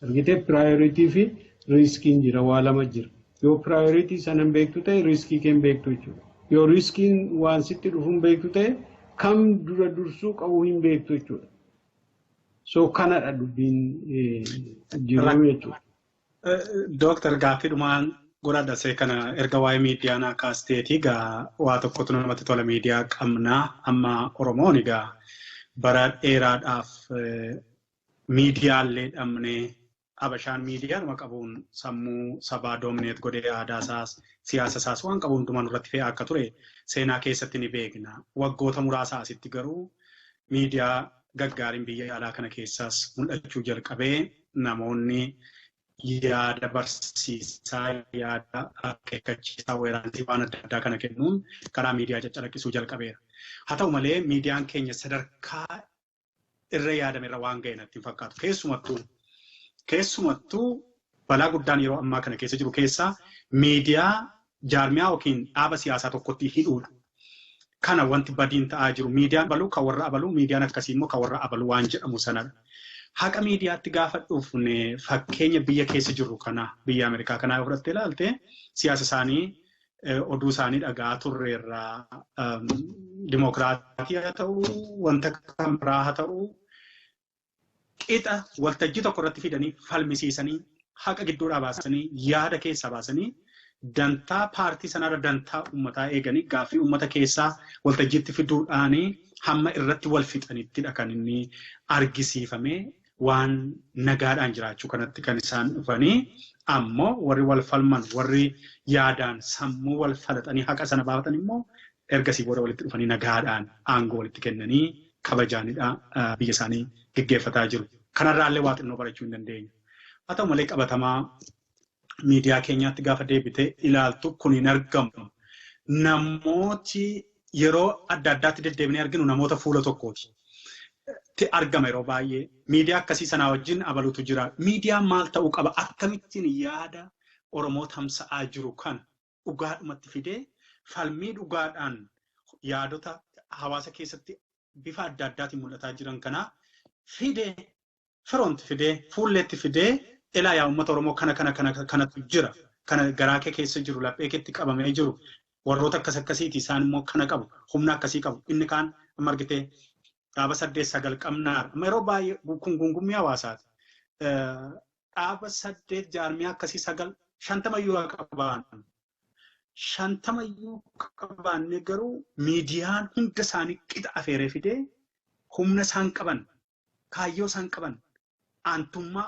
Argitee, priority fi riskiin jira, waa lama jira. Yoo priority sana hin beektu ta'e, riskii kee hin beektu jechuudha. Yoo riskiin waan sitti dhufu hin beektu ta'e, kam dura dursuu qabu hin beektu jechuudha. So kanadha dubbiin jiru jechuudha. Dooktar, gaaffiidhumaan godhadha kana erga waa'ee miidiyaa naa kaasteeti, egaa waa tokkotu namatti tola, miidiyaa qabnaa amma. Oromoon egaa bara dheeraadhaaf Miidiyaallee dhabnee Habashaan miidiyaanuma qabuun sammuu sabaa dominate godhee aadaa isaas siyaasa isaas waan qabu hundumaa nurratti fe'aa akka ture seenaa keessatti ni beekna. Waggoota muraasa asitti garuu miidiyaa gaggaariin biyya alaa kana keessaas mul'achuu jalqabee namoonni yaada barsiisaa, yaada akeekkachiisaa, weeraansii waan adda addaa kana kennuun karaa miidiyaa caccalaqqisuu jalqabeera. Haa ta'u malee miidiyaan keenya sadarkaa irra yaadame irra waan ga'e natti hin fakkaatu. Keessumattuu balaa guddaan yeroo ammaa kana keessa jiru keessaa miidiyaa jaarmiyaa yookiin dhaaba siyaasaa tokkotti hidhuudha. Kana wanti badiin ta'aa jiru miidiyaan abaluu kan warra abaluu miidiyaan akkasii immoo kan warra abaluu waan jedhamu sanadha. Haqa miidiyaatti gaafa dhufne fakkeenya biyya keessa jirru kana biyya Ameerikaa kanaa yoo fudhattee ilaalte siyaasa isaanii oduu isaanii dhagaa turreerraa dimookiraatii haa ta'u wanta kan biraa haa ta'u qixa waltajjii tokko irratti fidanii falmisiisanii haqa gidduudhaa baasanii yaada keessaa baasanii dantaa paartii sanarra dantaa uummataa eeganii gaaffii uummata keessaa waltajjiitti fiduudhaanii hamma irratti wal fixanittidha kan inni argisiifamee waan nagaadhaan jiraachuu kanatti kan isaan dhufanii ammoo warri wal falman warri yaadaan sammuu wal falaxanii haqa sana baafatan immoo ergasii booda walitti dhufanii nagaadhaan aangoo walitti kennanii kabajaanidha biyya isaanii geggeeffataa jiru. Kanarraallee waa xinnoo barachuu hin dandeenyu. Haa ta'u malee qabatamaa miidiyaa keenyaatti gaafa deebitee ilaaltu kun hin argamu. Namooti yeroo adda addaatti deddeebinee arginu namoota fuula tokkooti. Argama yeroo baay'ee. Miidiyaa akkasii sanaa wajjin abaluutu jira. Miidiyaan maal ta'uu qaba? Akkamittiin yaada Oromoo tamsa'aa jiru kana dhugaadhumatti fidee falmii dhugaadhaan yaadota hawaasa keessatti bifa adda addaatiin mul'ataa jiran kana fidee front fidee fuulleetti fidee ilaa yaa uummata Oromoo kana kana kana kanatu jira. Kana garaa kee keessa jiru laphee keetti qabamee jiru warroota akkas akkasiiti isaan immoo kana qabu humna akkasii qabu inni kaan amma argitee dhaaba 8 9 qabnaadha. Amma yeroo baay'ee kun gungummii hawaasaati. Dhaaba 8 jaarmiyaa akkasii 9 50 iyyuu qabaan. 50 iyyuu qabaanne garuu miidiyaan hunda isaanii qixa afeeree fidee humna isaan qaban kaayyoo isaan qaban aantummaa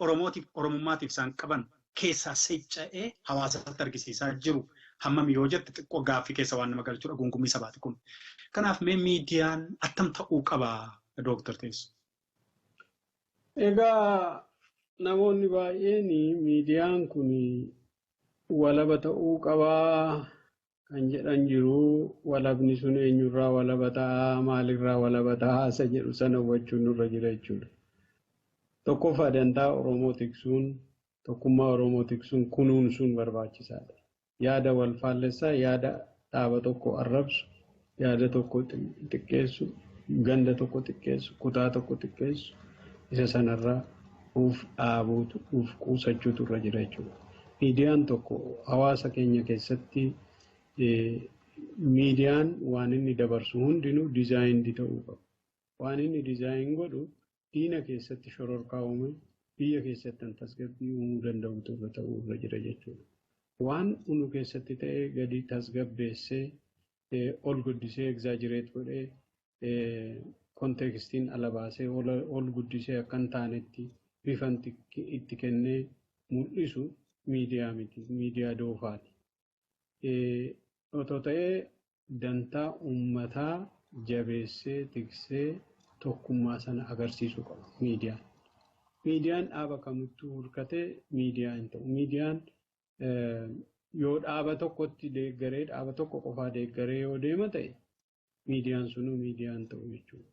Oromootiif Oromummaatiif isaan qaban keessaa secca'ee hawaasatti argisiisaa jiru. Hammam yoo jette xiqqoo gaaffii keessa waan nama galchuudha gungummii sabaati kun. Kanaaf mee miidiyaan attam ta'uu qaba Dooktar Teessoo? Egaa namoonni baay'een miidiyaan kun walaba ta'uu qabaa kan jedhan jiru. Walabni sun eenyurraa walaba ta'aa maalirraa walaba ta'aa isa jedhu sana hubachuun nurra jira jechuudha. Tokkoffaa dantaa Oromoo tiksuun tokkummaa Oromoo tiksuun kunuunsuun barbaachisaadha. Yaada wal faallessaa, yaada dhaaba tokko arrabsu, yaada tokko xiqqeessu, ganda tokko xiqqeessu, kutaa tokko xiqqeessu isa sanarraa uf dhaabuutu uf quusachuutu irra jira jechuudha. Miidiyaan tokko hawaasa keenya keessatti miidiyaan waan inni dabarsu hundinuu diizaayindii ta'uu qaba. Waan inni dizaayin godhu diina keessatti shororkaa uume biyya keessatti tasgabbii uumuu danda'utu irra ta'uu irra jira jechuudha. Waan unu keessatti ta'ee gadi tasgabbeessee ol guddisee egzaajireet godhee konteekstiin ala baasee ol guddisee akka hin taanetti bifan itti kennee mul'isu miidiyaa miti, miidiyaa doofaati. Otoo ta'ee dantaa uummataa jabeessee tiksee tokkummaa sana agarsiisuu qaba miidiyaan. Miidiyaan dhaaba kamittuu hirkatee miidiyaa hin ta'u. Miidiyaan yoo dhaaba tokkotti deeggaree dhaaba tokko qofaa deeggaree yoo deema ta'e miidiyaan sunuu miidiyaa hin ta'u jechuudha.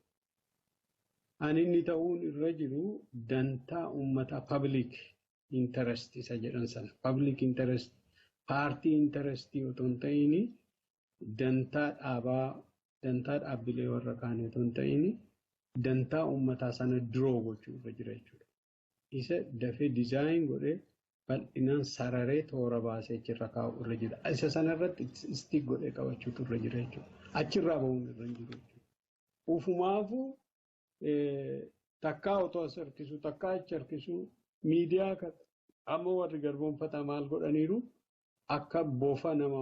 Ani inni ta'uun irra jiru dantaa uummataa public interest isa jedhan sana public interest paartii interestii otoo hin ta'in dantaa dhaabaa dantaa dhaabbilee warra kaanii otoo hin ta'in dantaa uummataa sana diroo gochuu irra jira jechuudha. Isa dafee dizaayin godhee bal'inaan sararee toora baasee achirra kaa'u irra jira. Isa sanarratti istiik godhee qabachuutu irra jira jechuudha. Achirraa bahuun irra hin jiru jechuudha. Ufumaafuu takkaa otoo as harkisu takkaa achi harkisu miidiyaa amma warri garboomfataa maal godhaniiru akka bofa nama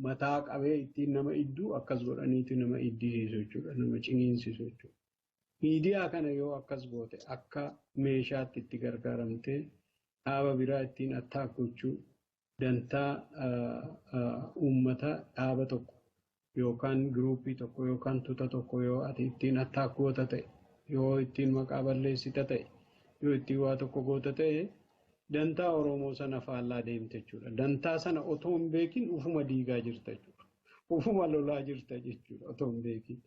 mataa qabee ittiin nama idduu akkas godhaniitu nama iddisiisu jechuudha. Nama ciniinsisu jechuudha. Miidiyaa kana yoo akkas goote akka meeshaatti itti gargaaramtee dhaaba biraa ittiin attaak gochuu dantaa uummata dhaaba tokko yookaan giruuppii tokko yookaan tuta tokko yoo ati ittiin attaak goota ta'e yoo ittiin maqaa balleessita ta'e yoo ittiin waa tokko goota ta'e dantaa Oromoo sana faallaa deemte jechuudha. Dantaa sana otoo hin beekin ufuma diigaa jirta jechuudha. Ufuma lolaa jirta jechuudha otoo hin beekin.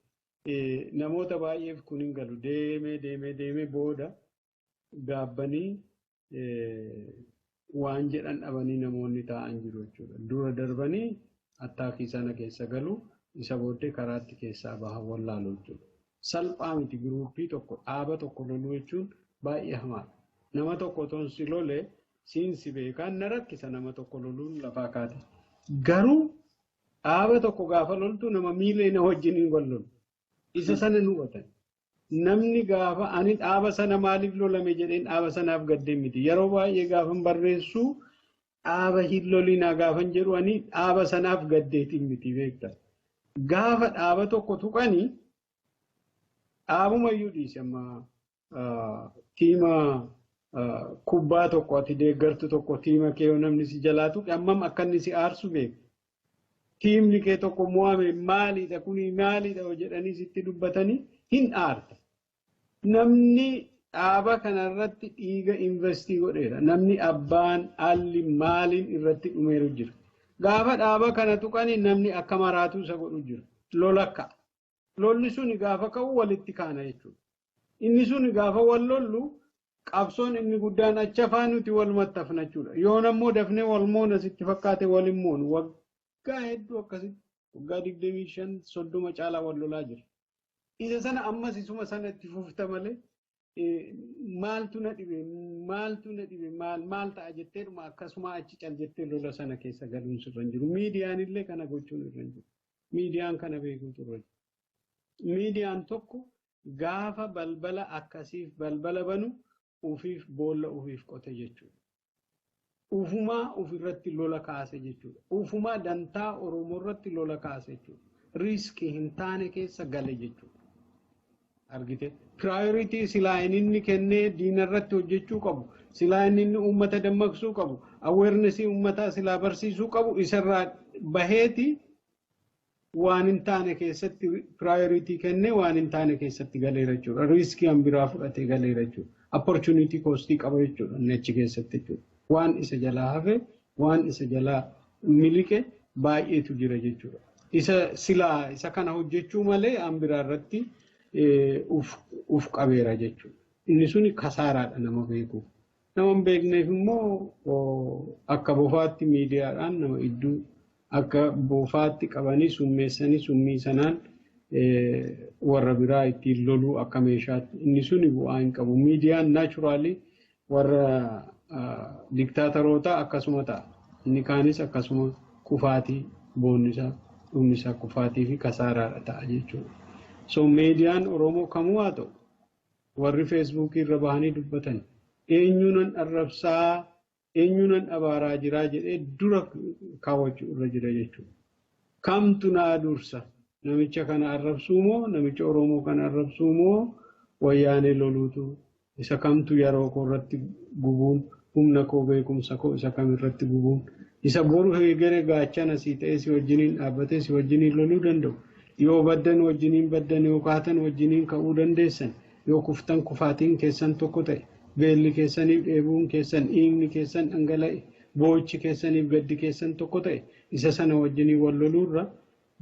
Namoota baay'eef kun hin galu. Deemee deemee deemee booda gaabbanii waan jedhan dhabanii namoonni taa'an jiru jechuudha. Dura darbanii attaakii sana keessa galu isa booddee karaatti keessaa bahan wallaalu jechuudha. Salphaa miti giruuppii tokko dhaaba tokko loluu jechuun baay'ee hamaadha. Nama tokko otoo si lole siin si beekaan na rakkisa nama tokko loluun lafaa kaate. Garuu dhaaba tokko gaafa loltu nama miilee wajjin wal lolu. Isa sana nu hubatan. Namni gaafa ani dhaaba sana maaliif lolame jedheen dhaaba sanaaf gaddee miti. Yeroo baay'ee gaafan barreessu dhaaba hin lolinaa gaafan jedhu ani dhaaba sanaaf gaddeetiin miti beekta. Gaafa dhaaba tokko tuqanii dhaabumayyuu dhiise amma tiima kubbaa tokko ati deeggartu tokko tiima kee yoo namni si jalaa tuqe hammam akka inni si aarsu beeku. Tiimni kee tokko mo'ame maaliidha kuni maaliidha jedhanii sitti dubbatanii hin aarta. Namni dhaaba kanarratti dhiiga investii godheera. Namni abbaan alli maaliin irratti dhumeeru jira. Gaafa dhaaba kana tuqanii namni akka maraatu isa godhu jira. Lola ka'a. Lolli suni gaafa ka'u walitti kaana jechuudha. Inni suni gaafa wal lollu qabsoon inni guddaan achi afaan nuti walumatti hafna jechuudha. Yoon ammoo dafnee wal moona sitti fakkaate wal hin moonu. Waggaa hedduu akkasitti waggaa 25 30 caalaa wal lolaa jira. Isa sana ammas isuma sana itti fufta malee maaltu na dhibe maaltu na dhibe maal ta'a jetteedhuma akkasuma achi cal jettee lola sana keessa galuun sirra hin jiru. Miidiyaan illee kana gochuun irra hin jiru. Miidiyaan kana beekuutu irra jiru. Miidiyaan tokko gaafa balbala akkasiif balbala banu ufiif boolla ufiif qote jechuudha. Ufumaa ofirratti lola kaase jechuudha. Ufumaa dantaa Oromoo irratti lola kaase jechuudha. Riiskii hin taane keessa gale jechuudha. Argite? Piraayoritii silaa inni kennee diina irratti hojjechuu qabu, silaa inni uummata dammaqsuu qabu, aweernesii uummataa silaa barsiisuu qabu isarraa baheeti waan hin taane keessatti piraayoritii kennee waan hin taane keessatti galeera jechuudha. Riiskii hanbiraa fudhatee galeera jechuudha. Opportunity koostii qaba jechuudha inni achi keessatti jechuudha. Waan isa jalaa hafe, waan isa jalaa miliqe baay'eetu jira jechuudha. Isa silaa isa kana hojjechuu malee hanbiraa irratti uf qabeera jechuudha. Inni suni kasaaraadha nama beekuuf. Nama hin beekneef immoo akka bofaatti miidiyaadhaan nama iddoo akka bofaatti qabanii summeessanii summii sanaan warra biraa ittiin loluu akka meeshaatti inni suni bu'aa hin qabu. Miidiyaan naachuraalii warra diktaatoroota akkasuma ta'a. Inni kaanis akkasuma kufaatii boonnisaa dhumnisaa kufaatii fi kasaaraadha ta'a jechuudha. So miidiyaan Oromoo kamuu haa ta'u warri feesbuukii irra bahanii dubbatan eenyuunan arrabsaa eenyuunan abaaraa jiraa jedhee dura kaawwachuu irra jira jechuudha. Kamtu naa dursa? Namicha kana arrabsuu moo namicha Oromoo kana arrabsuu moo wayyaanee loluutu isa kamtu yeroo koo irratti gubuun humna koo beekumsa koo isa kam irratti gubuun isa boru eegere gaachana sii ta'ee si wajjiniin dhaabbatee si wajjiniin loluu danda'u. Yoo baddan wajjiniin baddan yoo kaatan wajjiniin ka'uu dandeessan yoo kuftan kufaatiin keessan tokko ta'e beelli keessaniif dheebuun keessan dhiigni keessan dhangala'e boo'ichi keessaniif gaddi keessan tokko ta'e isa sana wajjiniin wal loluurra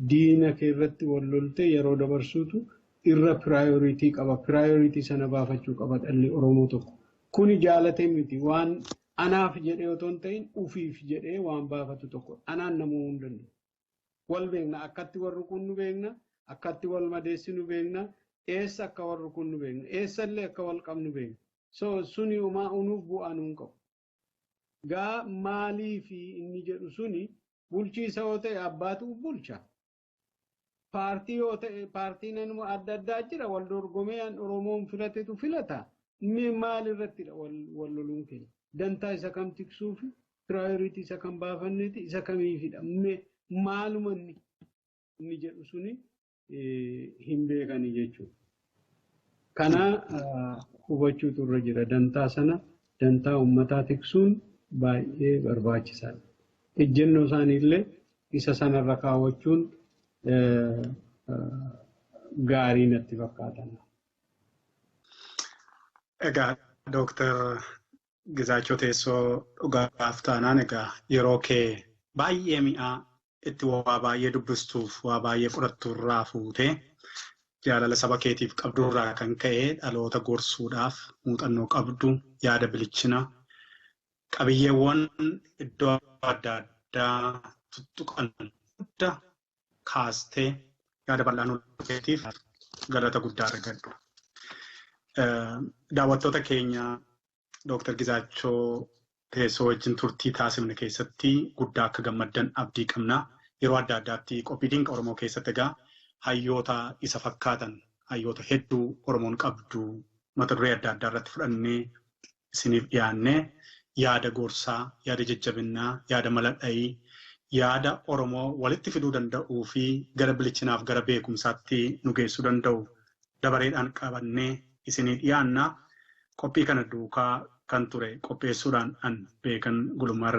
diina kee irratti wal loltee yeroo dabarsuutu irra piraayoritii qaba. Piraayoritii sana baafachuu qaba dhalli Oromoo tokko. Kuni jaalatee miti waan anaaf jedhee otoo hin ta'in ufiif jedhee waan baafatu tokko anaan namuu hin danda'u. Wal beekna akkatti wal rukunnu beekna akkatti wal madeessinu beekna eessa akka wal rukunnu beekna eessallee akka wal qabnu beekna. So suni homaa unuuf bu'aa nuun qabu. Gaa maaliifi inni jedhu suni bulchiisa yoo ta'e abbaatu bulcha. Paartii yoo ta'e paartiin anuma adda addaa jira wal dorgomee Oromoon filatetu filata. Mee maal irrattidha wal loluun keenya? Dantaa isa kam tiksuufi piraayoritii isa kam baafanneeti isa kamiifidha? Mee maaluma inni jedhu suni hin beekani jechuudha. Kana hubachuutu irra jira. Dantaa sana, dantaa uummataa tiksuun baay'ee barbaachisaadha. Ejjennoo isaaniillee isa sanarra kaawwachuun gaarii natti fakkaata. Egaa Dooktar Gizaachoo Teessoo, dhugaaf taanaan egaa yeroo kee baay'ee mi'aa itti waa baay'ee dubbistuuf waa baay'ee qorattu irraa fuutee, jaalala saba keetiif qabdurraa kan ka'e, dhaloota gorsuudhaaf muuxannoo qabdu, yaada bilichina qabiyyeewwan iddoo adda addaa tuttuqan hunda kaastee yaada bal'aa keetiif galata guddaa argadhu. Daawwattoota keenya, Dooktar Gizaachoo Teessoo wajjin turtii taasifne keessatti guddaa akka gammaddan abdii qabna. Yeroo adda addaatti qophii Dinqa Oromoo keessatti egaa hayyoota isa fakkaatan, hayyoota hedduu Oromoon qabdu, mata duree adda addaa irratti fudhannee isiniif dhiyaannee yaada gorsaa, yaada jajjabinnaa, yaada mala dhayii, yaada Oromoo walitti fiduu danda'uu fi gara bilichinaaf gara beekumsaatti nu geessuu danda'u dabareedhaan qabannee isinii dhiyaanna. Qophii kana duukaa kan ture qopheessuudhaan an Beekan Gulummaa.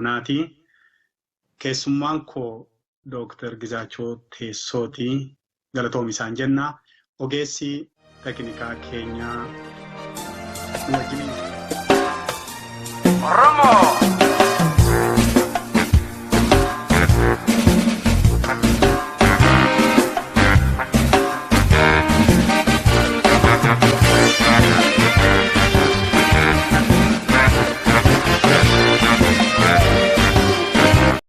Keessummaan koo Dooktar Gizaachoo Teessooti. Galatoomi isaan jenna. Ogeessi teknikaa keenyaa nu wajjin. Oromoo.